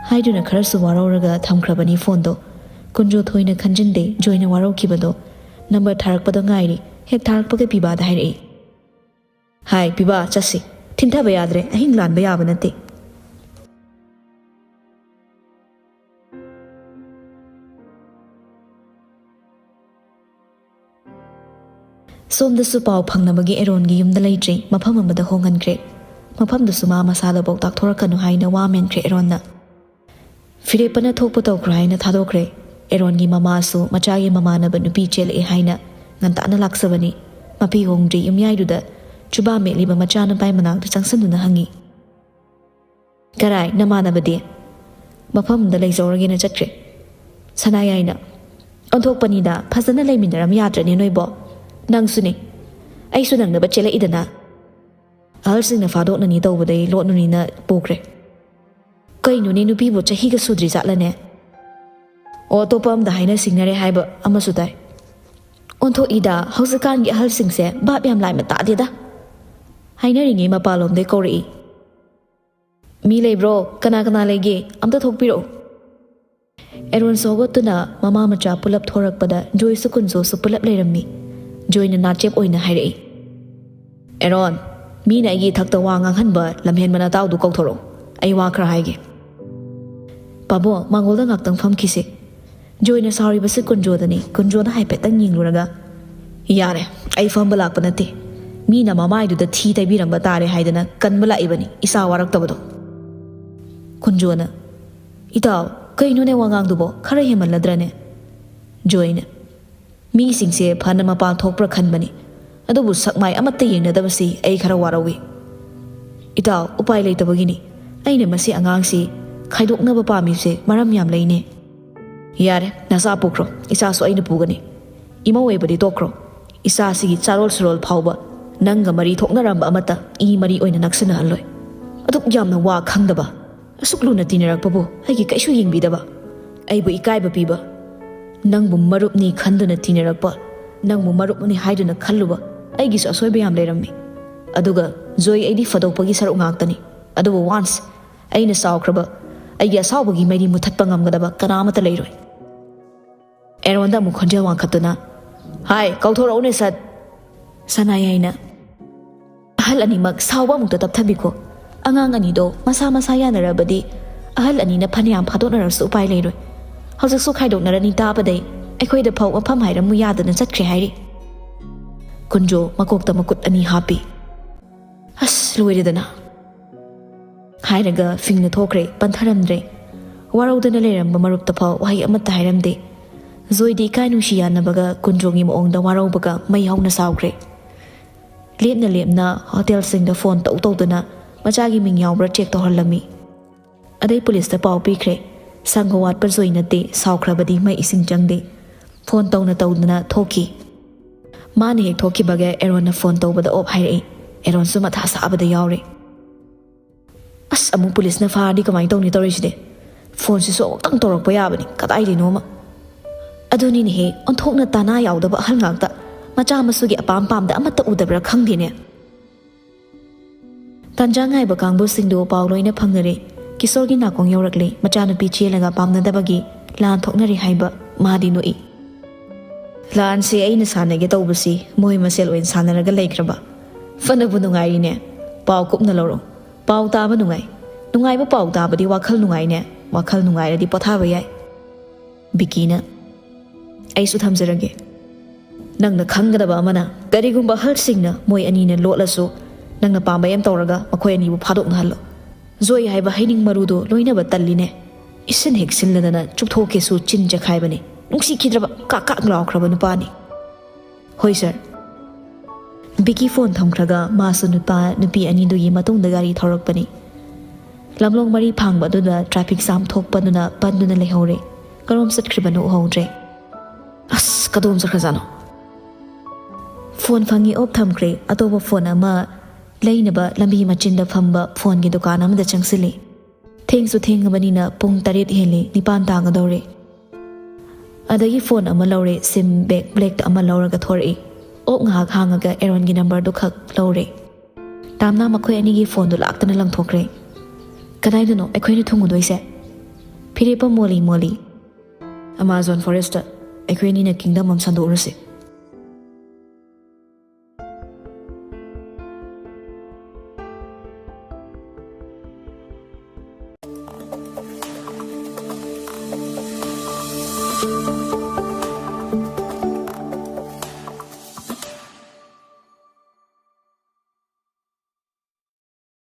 ꯍꯥꯏꯗꯨꯅ ꯈꯔꯁꯨ ꯋꯥꯔꯧꯔꯒ ꯊꯝꯈ꯭ꯔꯕꯅꯤ ꯐꯣꯟꯗꯣ꯫ ꯀꯨꯟꯖꯣ ꯊꯣꯏꯅ ꯈꯟꯖꯤꯟꯗꯦ ꯖꯣꯏꯅ ꯋꯥꯔꯧꯈꯤꯕꯗꯣ꯫ ꯅꯝꯕꯔ ꯊꯥꯔꯛꯄꯗ ꯉꯥꯏꯔꯤ꯫ ꯍꯦꯛ ꯊꯥꯔꯛꯄꯒ ꯄꯤꯕꯥꯗ ꯍꯥꯏꯔꯛꯏ, "ꯍꯥꯏ ꯄꯤꯕꯥ, ꯆꯠꯁꯤ꯫ ꯊꯤꯟꯊꯕ ꯌꯥꯗ꯭ꯔꯦ, ꯑꯍꯤꯡ ꯂꯥꯟꯕ ꯌꯥꯕ ꯅꯠꯇꯦ"꯫ ꯁꯣꯝꯗꯁꯨ ꯄꯥꯎ ꯐꯪꯅꯕꯒꯤ ꯑꯦꯔꯣꯟꯒꯤ ꯌꯨꯝꯗ ꯂꯩꯇ꯭ꯔꯤ, ꯃꯐꯝ ꯑꯃꯗ ꯍꯣꯡꯍꯟꯈ꯭ꯔꯦ꯫ ꯃꯐꯝꯗꯨꯁꯨ ꯃꯥ ꯃꯁꯥꯗꯐꯥꯎ ꯇꯥꯛꯊꯣꯔꯛꯀꯅꯨ ꯍꯥꯏꯅ ꯋꯥ ꯃꯦꯟꯈ꯭ꯔꯦ ꯑꯦꯔꯣꯟꯅ꯫ ꯐꯤꯔꯦꯞꯄꯅ ꯊꯣꯛꯄ ꯇꯧꯈ꯭ꯔꯣ ꯍꯥꯏꯅ ꯊꯥꯗꯣꯛꯈ꯭ꯔꯦ꯫ ꯑꯦꯔꯣꯟꯒꯤ ꯃꯃꯥꯁꯨ ꯃꯆꯥꯒꯤ ꯃꯃꯥꯟꯅꯕ ꯅꯨꯄꯤ ꯆꯦꯜꯂꯛꯑꯦ ꯍꯥꯏꯅ ꯉꯟꯇꯥꯅ ꯂꯥꯛꯆꯕꯅꯤ꯫ ꯃꯄꯤ ꯍꯣꯡꯗ꯭ꯔꯤ ꯌꯨꯝꯌꯥꯏꯗꯨꯗ ꯆꯨꯕꯥ ꯃꯦꯠꯂꯤꯕ ꯃꯆꯥꯅꯨꯄꯥꯒꯤ ꯃꯅꯥꯛꯇ ꯆꯪꯁꯤꯟꯗꯨꯅ ꯍꯪꯉꯤ, "ꯀꯔꯥꯏ ꯅꯃꯥꯟꯅꯕꯗꯤ?" "ꯃꯐꯝꯗ ꯂꯩꯖꯧꯔꯒꯦꯅ ꯆꯠꯈ꯭ꯔꯦ"꯫ ꯁꯅꯥꯌꯥꯏꯅ, "ꯑꯣꯟꯊꯣꯛꯄꯅꯤꯗ, ꯐꯖꯅ ꯂꯩꯃꯤꯟꯅꯔꯝ ꯌꯥꯗ꯭ꯔꯅꯦ ꯅꯣꯏꯕꯣ? ꯅꯪꯁꯨꯅꯦ, ꯑꯩꯁꯨ ꯅꯪꯅꯕ ꯆꯦꯜꯂꯛꯏꯗꯅ꯫ ꯑꯍꯜꯁꯤꯡꯅ ꯐꯥꯗꯣꯛꯅꯅꯤ ꯇꯧꯕꯗꯩ ꯂꯣꯠꯅꯨꯅꯤꯅ ꯄꯨꯈ꯭ꯔꯦ"꯫ "ꯀꯩꯅꯣꯅꯦ, ꯅꯨꯄꯤꯕꯨ ꯆꯍꯤꯒ ꯁꯨꯗ꯭ꯔꯤ ꯖꯥꯠꯂꯅꯦ?" "ꯑꯣ, ꯑꯇꯣꯞꯄ ꯑꯝꯗ ꯍꯥꯏꯅ ꯁꯤꯡꯅꯔꯦ ꯍꯥꯏꯕ ꯑꯃꯁꯨ ꯇꯥꯏ"꯫ "ꯑꯣꯟꯊꯣꯛꯏꯗ, ꯍꯧꯖꯤꯛꯀꯥꯟꯒꯤ ꯑꯍꯜꯁꯤꯡꯁꯦ ꯚꯥꯞ ꯌꯥꯝ ꯂꯥꯏ ꯃꯇꯥꯗꯦꯗ"꯫ ꯍꯥꯏꯅꯔꯤꯉꯩ ꯃꯄꯥꯟꯂꯣꯝꯗꯩ ꯀꯧꯔꯛꯏ, "ꯃꯤ ꯂꯩꯕ꯭ꯔꯣ? ꯀꯅꯥ ꯀꯅꯥ ꯂꯩꯒꯦ? ꯑꯝꯇ ꯊꯣꯛꯄꯤꯔꯛꯎ"꯫ ꯑꯦꯔꯣꯟꯁꯨ ꯍꯧꯒꯠꯇꯨꯅ ꯃꯃꯥ ꯃꯆꯥ ꯄꯨꯂꯞ ꯊꯣꯔꯛꯄꯗ ꯖꯣꯏꯁꯨ ꯀꯨꯟꯖꯣꯁꯨ ꯄꯨꯂꯞ ꯂꯩꯔꯝꯃꯤ꯫ ꯖꯣꯏꯅ ꯅꯥꯆꯦꯞ ꯑꯣꯏꯅ ꯍꯥꯏꯔꯛꯏ, "ꯑꯦꯔꯣꯟ, ꯃꯤꯅ ꯑꯩꯒꯤ ꯏꯊꯛꯇ ꯋꯥ ꯉꯥꯡꯍꯟꯕ ꯂꯝꯍꯦꯟꯕ ꯅꯇꯥꯎꯗꯨ ꯀꯧꯊꯣꯔꯛꯎ꯫ ꯑꯩ ꯋꯥ ꯈꯔ ꯍꯥꯏꯒꯦ"꯫ "ꯄꯥꯕꯣ, ꯃꯥꯡꯒꯣꯜꯗ ꯉꯥꯛꯇꯪ ꯐꯝꯈꯤꯁꯦ"꯫ ꯖꯣꯏꯅ ꯁꯥꯎꯔꯤꯕꯁꯤ ꯀꯨꯟꯖꯣꯗꯅꯤ꯫ ꯀꯨꯟꯖꯣꯅ ꯍꯥꯏꯐꯦꯠꯇꯪ ꯌꯦꯡꯂꯨꯔꯒ, "ꯌꯥꯔꯦ, ꯑꯩ ꯐꯝꯕ ꯂꯥꯛꯄ ꯅꯠꯇꯦ꯫ ꯃꯤꯅ ꯃꯃꯥꯏꯗꯨꯗ ꯊꯤ ꯇꯩꯕꯤꯔꯝꯕ ꯇꯥꯔꯦ ꯍꯥꯏꯗꯅ ꯀꯟꯕ ꯂꯥꯛꯏꯕꯅꯤ, ꯏꯁꯥ ꯋꯥꯔꯛꯇꯕꯗꯣ"꯫ ꯀꯨꯟꯖꯣꯅ, "ꯏꯇꯥꯎ, ꯀꯩꯅꯣꯅꯦ ꯋꯥꯉꯥꯡꯗꯨꯕꯣ? ꯈꯔ ꯍꯦꯟꯃꯜꯂꯗ꯭ꯔꯅꯦ?" ꯖꯣꯏꯅ, "ꯃꯤꯁꯤꯡꯁꯦ ꯐꯅ ꯃꯄꯥꯟ ꯊꯣꯛꯄ꯭ꯔꯥ ꯈꯟꯕꯅꯤ, ꯑꯗꯨꯕꯨ ꯁꯛꯃꯥꯏ ꯑꯃꯠꯇ ꯌꯦꯡꯅꯗꯕꯁꯤ ꯑꯩ ꯈꯔ ꯋꯥꯔꯧꯏ꯫ ꯏꯇꯥꯎ, ꯎꯄꯥꯏ ꯂꯩꯇꯕꯒꯤꯅꯤ꯫ ꯑꯩꯅ ꯃꯁꯤ ꯑꯉꯥꯡꯁꯤ ꯈꯥꯏꯗꯣꯛꯅꯕ ꯄꯥꯝꯃꯤꯕꯁꯦ ꯃꯔꯝ ꯌꯥꯝ ꯂꯩꯅꯦ"꯫ "ꯌꯥꯔꯦ, ꯅꯆꯥ ꯄꯨꯈ꯭ꯔꯣ, ꯏꯆꯥꯁꯨ ꯑꯩꯅ ꯄꯨꯒꯅꯤ꯫ ꯏꯃꯧ ꯑꯣꯏꯕꯗꯤ ꯇꯣꯛꯈ꯭ꯔꯣ, ꯏꯆꯥꯁꯤꯒꯤ ꯆꯥꯔꯣꯜ ꯁꯨꯔꯣꯜ ꯐꯥꯎꯕ ꯅꯪꯒ ꯃꯔꯤ ꯊꯣꯛꯅꯔꯝꯕ ꯑꯃꯠꯇ ꯏ ꯃꯔꯤ ꯑꯣꯏꯅ ꯅꯛꯁꯤꯟꯅꯍꯜꯂꯣꯏ꯫ ꯑꯗꯨꯛ ꯌꯥꯝꯅ ꯋꯥ ꯈꯪꯗꯕ, ꯑꯁꯨꯛ ꯂꯨꯅ ꯇꯤꯟꯅꯔꯛꯄꯕꯨ ꯑꯩꯒꯤ ꯀꯩꯁꯨ ꯌꯦꯡꯕꯤꯗꯕ, ꯑꯩꯕꯨ ꯏꯀꯥꯏꯕ ꯄꯤꯕ꯫ ꯅꯪꯕꯨ ꯃꯔꯨꯞꯅꯤ ꯈꯟꯗꯨꯅ ꯇꯤꯟꯅꯔꯛꯄ, ꯅꯪꯕꯨ ꯃꯔꯨꯞꯅꯤ ꯍꯥꯏꯗꯨꯅ ꯈꯜꯂꯨꯕ ꯑꯩꯒꯤꯁꯨ ꯑꯁꯣꯏꯕ ꯌꯥꯝ ꯂꯩꯔꯝꯃꯤ꯫ ꯑꯗꯨꯒ ꯖꯣꯏ, ꯑꯩꯗꯤ ꯐꯥꯗꯣꯛꯄꯒꯤ ꯁꯔꯨꯛ ꯉꯥꯛꯇꯅꯤ꯫ ꯑꯗꯨꯕꯨ once ꯑꯩꯅ ꯆꯥꯎꯈ꯭ꯔꯕ, ꯑꯩꯒꯤ ꯑꯁꯥꯎꯕꯒꯤ ꯃꯩꯔꯤ ꯃꯨꯊꯠꯄ ꯉꯝꯒꯗꯕ ꯀꯅꯥ ꯑꯃꯠꯇ ꯂꯩꯔꯣꯏ꯫ ꯑꯦꯔꯣꯟꯗ ꯑꯃꯨꯛ ꯈꯣꯟꯖꯦꯜ ꯋꯥꯡꯈꯠꯇꯨꯅ, "ꯍꯥꯏ, ꯀꯧꯊꯣꯔꯛꯎꯅꯦ ꯁꯠ!" ꯁꯅꯥꯌꯥꯏꯅ ꯑꯍꯜ ꯑꯅꯤꯃꯛ ꯁꯥꯎꯕ ꯑꯃꯨꯛꯇ ꯇꯞꯊꯕꯤꯈꯣ꯫ ꯑꯉꯥꯡ ꯑꯅꯤꯗꯣ ꯃꯁꯥ ꯃꯁꯥ ꯌꯥꯅꯔꯕꯗꯤ ꯑꯍꯜ ꯑꯅꯤꯅ ꯐꯅꯌꯥꯝ ꯐꯥꯗꯣꯛꯅꯔꯁꯨ ꯎꯄꯥꯏ ꯂꯩꯔꯣꯏ꯫ ꯍꯧꯖꯤꯛꯁꯨ ꯈꯥꯏꯗꯣꯛꯅꯔꯅꯤ ꯇꯥꯕꯗꯩ ꯑꯩꯈꯣꯏꯗ ꯐꯥꯎ ꯃꯐꯝ ꯍꯥꯏꯔꯝꯃꯨ ꯌꯥꯗꯅ ꯆꯠꯈ꯭ꯔꯦ ꯍꯥꯏꯔꯤ꯫ ꯀꯨꯟꯖꯣ ꯃꯀꯣꯛꯇ ꯃꯈꯨꯠ ꯑꯅꯤ ꯍꯥꯞꯄꯤ꯫ "ꯑꯁ, ꯂꯣꯏꯔꯦꯗꯅ!" ꯍꯥꯏꯔꯒ ꯐꯤꯡꯅ ꯊꯣꯛꯈ꯭ꯔꯦ, ꯄꯟꯊꯔꯝꯗ꯭ꯔꯦ꯫ ꯋꯥꯔꯧꯗꯅ ꯂꯩꯔꯝꯕ ꯃꯔꯨꯞꯇ ꯐꯥꯎ ꯋꯥꯍꯩ ꯑꯃꯠꯇ ꯍꯥꯏꯔꯝꯗꯦ꯫ ꯖꯣꯏꯗꯤ ꯏꯀꯥꯏ ꯅꯨꯡꯁꯤ ꯌꯥꯅꯕꯒ ꯀꯨꯟꯖꯣꯒꯤ ꯃꯑꯣꯡꯗ ꯋꯥꯔꯧꯕꯒ ꯃꯩ ꯍꯧꯅ ꯁꯥꯎꯈ꯭ꯔꯦ꯫ ꯂꯦꯞꯅ ꯂꯦꯞꯅ ꯍꯣꯇꯦꯜꯁꯤꯡꯗ ꯐꯣꯟ ꯇꯧ ꯇꯧꯗꯨꯅ ꯃꯆꯥꯒꯤ ꯃꯤꯡ ꯌꯥꯎꯕ꯭ꯔꯥ ꯆꯦꯛ ꯇꯧꯍꯜꯂꯝꯃꯤ꯫ ꯑꯗꯩ ꯄꯨꯂꯤꯁꯇ ꯄꯥꯎ ꯄꯤꯈ꯭ꯔꯦ꯫ ꯁꯪꯒ ꯋꯥꯠꯄ ꯖꯣꯏ ꯅꯠꯇꯦ, ꯁꯥꯎꯈ꯭ꯔꯕꯗꯤ ꯃꯩ ꯏꯁꯤꯡ ꯆꯪꯗꯦ꯫ ꯐꯣꯟ ꯇꯧꯅ ꯇꯧꯗꯅ ꯊꯣꯛꯈꯤ꯫ ꯃꯥꯅ ꯍꯦꯛ ꯊꯣꯛꯈꯤꯕꯒ ꯑꯦꯔꯣꯟꯅ ꯐꯣꯟ ꯇꯧꯕꯗ ꯑꯣꯞ ꯍꯥꯏꯔꯛꯏ꯫ ꯑꯦꯔꯣꯟꯁꯨ ꯃꯊꯥ ꯁꯥꯕꯗ ꯌꯥꯎꯔꯦ꯫ "ꯑꯁ, ꯑꯃꯨꯛ ꯄꯨꯂꯤꯁꯅ ꯐꯥꯔꯗꯤ ꯀꯃꯥꯏꯅ ꯇꯧꯅꯤ ꯇꯧꯔꯤꯁꯤꯗꯤ? ꯐꯣꯟꯁꯤꯁꯨ ꯑꯃꯨꯛꯇꯪ ꯇꯧꯔꯛꯄ ꯌꯥꯕꯅꯤ, ꯀꯗꯥꯏꯗꯩꯅꯣꯃ꯫ ꯑꯗꯨꯅꯤꯅꯦꯍꯦ, ꯑꯣꯟꯊꯣꯛꯅ ꯇꯥꯅ ꯌꯥꯎꯗꯕ ꯑꯍꯜ ꯉꯥꯛꯇ꯫ ꯃꯆꯥ ꯃꯁꯨꯒꯤ ꯑꯄꯥꯝ ꯄꯥꯝꯗ ꯑꯃꯠꯇ ꯎꯗꯕ꯭ꯔꯥ ꯈꯪꯗꯦꯅꯦ꯫" ꯇꯥꯟꯖꯥ ꯉꯥꯏꯕ ꯀꯥꯡꯕꯨꯁꯤꯡꯗꯨ ꯄꯥꯎ ꯂꯣꯏꯅ ꯐꯪꯅꯔꯦ꯫ ꯀꯤꯁꯣꯔꯒꯤ ꯅꯥꯀꯣꯡ ꯌꯧꯔꯛꯂꯦ, ꯃꯆꯥꯅꯨꯄꯤ ꯆꯦꯜꯂꯒ ꯄꯥꯝꯅꯗꯕꯒꯤ ꯂꯥꯟ ꯊꯣꯛꯅꯔꯦ ꯍꯥꯏꯕ꯫ ꯃꯥꯗꯤ ꯅꯣꯛꯏ꯫ "ꯂꯥꯟꯁꯦ ꯑꯩꯅ ꯁꯥꯟꯅꯒꯦ ꯇꯧꯕꯁꯤ ꯃꯣꯏ ꯃꯁꯦꯜ ꯑꯣꯏꯅ ꯁꯥꯟꯅꯔꯒ ꯂꯩꯈ꯭ꯔꯕ꯫ ꯐꯅꯕꯨ ꯅꯨꯡꯉꯥꯏꯔꯤꯅꯦ꯫ ꯄꯥꯎ ꯀꯨꯞꯅ ꯂꯧꯔꯣ꯫ ꯄꯥꯎ ꯇꯥꯕ ꯅꯨꯡꯉꯥꯏ꯫ ꯅꯨꯡꯉꯥꯏꯕ ꯄꯥꯎ ꯇꯥꯕꯗꯤ ꯋꯥꯈꯜ ꯅꯨꯡꯉꯥꯏꯅꯦ꯫ ꯋꯥꯈꯜ ꯅꯨꯡꯉꯥꯏꯔꯗꯤ ꯄꯣꯊꯥꯕ ꯌꯥꯏ꯫" ꯕꯤꯀꯤꯅ, "ꯑꯩꯁꯨ ꯊꯝꯖꯔꯒꯦ꯫ ꯅꯪꯅ ꯈꯪꯒꯗꯕ ꯑꯃꯅ, ꯀꯔꯤꯒꯨꯝꯕ ꯑꯍꯜꯁꯤꯡꯅ ꯃꯣꯏ ꯑꯅꯤꯅ ꯂꯣꯠꯂꯁꯨ, ꯅꯪꯅ ꯄꯥꯝꯕ ꯑꯃ ꯇꯧꯔꯒ ꯃꯈꯣꯏ ꯑꯅꯤꯕꯨ ꯐꯥꯗꯣꯛꯅꯍꯜꯂꯣ꯫ ꯖꯣꯏ ꯍꯥꯏꯕ ꯍꯩꯅꯤꯡ ꯃꯔꯨꯗꯣ ꯂꯣꯏꯅꯕ ꯇꯜꯂꯤꯅꯦ꯫ ꯏꯁꯤꯟ ꯍꯦꯛ ꯁꯤꯟꯂꯗꯅ ꯆꯨꯞꯊꯣꯛꯀꯦꯁꯨ ꯆꯤꯟ ꯆꯦꯈꯥꯏꯕꯅꯤ꯫ ꯅꯨꯡꯁꯤꯈꯤꯗ꯭ꯔꯕ ꯀꯥꯛ ꯀꯥꯛ ꯂꯥꯎꯈ꯭ꯔꯕ ꯅꯨꯄꯥꯅꯤ꯫" "ꯍꯣꯏ ꯁꯥꯔ꯫" ꯕꯤꯀꯤ ꯐꯣꯟ ꯊꯝꯈ꯭ꯔꯒ ꯃꯥꯁꯨ ꯅꯨꯄꯥ ꯅꯨꯄꯤ ꯑꯅꯤꯗꯨꯒꯤ ꯃꯇꯨꯡꯗ ꯒꯥꯔꯤ ꯊꯧꯔꯛꯄꯅꯤ꯫ ꯂꯝꯂꯣꯡ ꯃꯔꯤ ꯐꯥꯡꯕ ꯑꯗꯨꯗ ꯇ꯭ꯔꯥꯐꯤꯛ ꯖꯥꯝ ꯊꯣꯛꯄꯗꯨꯅ ꯄꯟꯗꯨꯅ ꯂꯩꯍꯧꯔꯦ꯫ ꯀꯔꯣꯝ ꯆꯠꯈ꯭ꯔꯤꯕꯅꯣ ꯎꯍꯧꯗ꯭ꯔꯦ꯫ "ꯑꯁ, ꯀꯗꯣꯝ ꯆꯠꯈ꯭ꯔꯖꯥꯠꯅꯣ?" ꯐꯣꯟ ꯐꯪꯉꯤ ꯑꯣꯞ ꯊꯝꯈ꯭ꯔꯦ꯫ ꯑꯇꯣꯞꯄ ꯐꯣꯟ ꯑꯃ ꯂꯩꯅꯕ ꯂꯝꯕꯤ ꯃꯆꯤꯟꯗ ꯐꯝꯕ ꯐꯣꯟꯒꯤ ꯗꯨꯀꯥꯟ ꯑꯃꯗ ꯆꯪꯁꯤꯜꯂꯤ꯫ ꯊꯦꯡꯁꯨ ꯊꯦꯡꯉꯕꯅꯤꯅ ꯄꯨꯡ ꯇꯔꯦꯠ ꯍꯦꯜꯂꯤ, ꯅꯤꯄꯥꯟ ꯇꯥꯒꯗꯧꯔꯦ꯫ ꯑꯗꯒꯤ ꯐꯣꯟ ꯑꯃ ꯂꯧꯔꯦ, ꯁꯤꯝ ꯕꯦꯛ ꯕ꯭ꯂꯦꯛꯇ ꯑꯃ ꯂꯧꯔꯒ ꯊꯣꯔꯛꯏ꯫ ꯑꯣꯞ ꯉꯥꯏꯍꯥꯛ ꯍꯥꯡꯉꯒ ꯑꯦꯔꯣꯟꯒꯤ ꯅꯝꯕꯔꯗꯨ ꯈꯛ ꯂꯧꯔꯦ꯫ ꯇꯥꯝꯅꯥ ꯃꯈꯣꯏ ꯑꯅꯤꯒꯤ ꯐꯣꯟꯗꯨ ꯂꯥꯛꯇꯅ ꯂꯪꯊꯣꯛꯈ꯭ꯔꯦ꯫ ꯀꯗꯥꯏꯗꯅꯣ ꯑꯩꯈꯣꯏꯅ ꯊꯨꯡꯉꯨꯗꯣꯏꯁꯦ? ꯐꯤꯔꯦꯞꯄ ꯃꯣꯂꯤ ꯃꯣꯂꯤ꯫ ꯑꯃꯥꯖꯣꯟ ꯐꯣꯔꯦꯁꯇ ꯑꯩꯈꯣꯏ ꯑꯅꯤꯅ ꯀꯤꯡꯗꯝ ꯑꯃ ꯁꯟꯗꯣꯛꯎꯔꯁꯤ꯫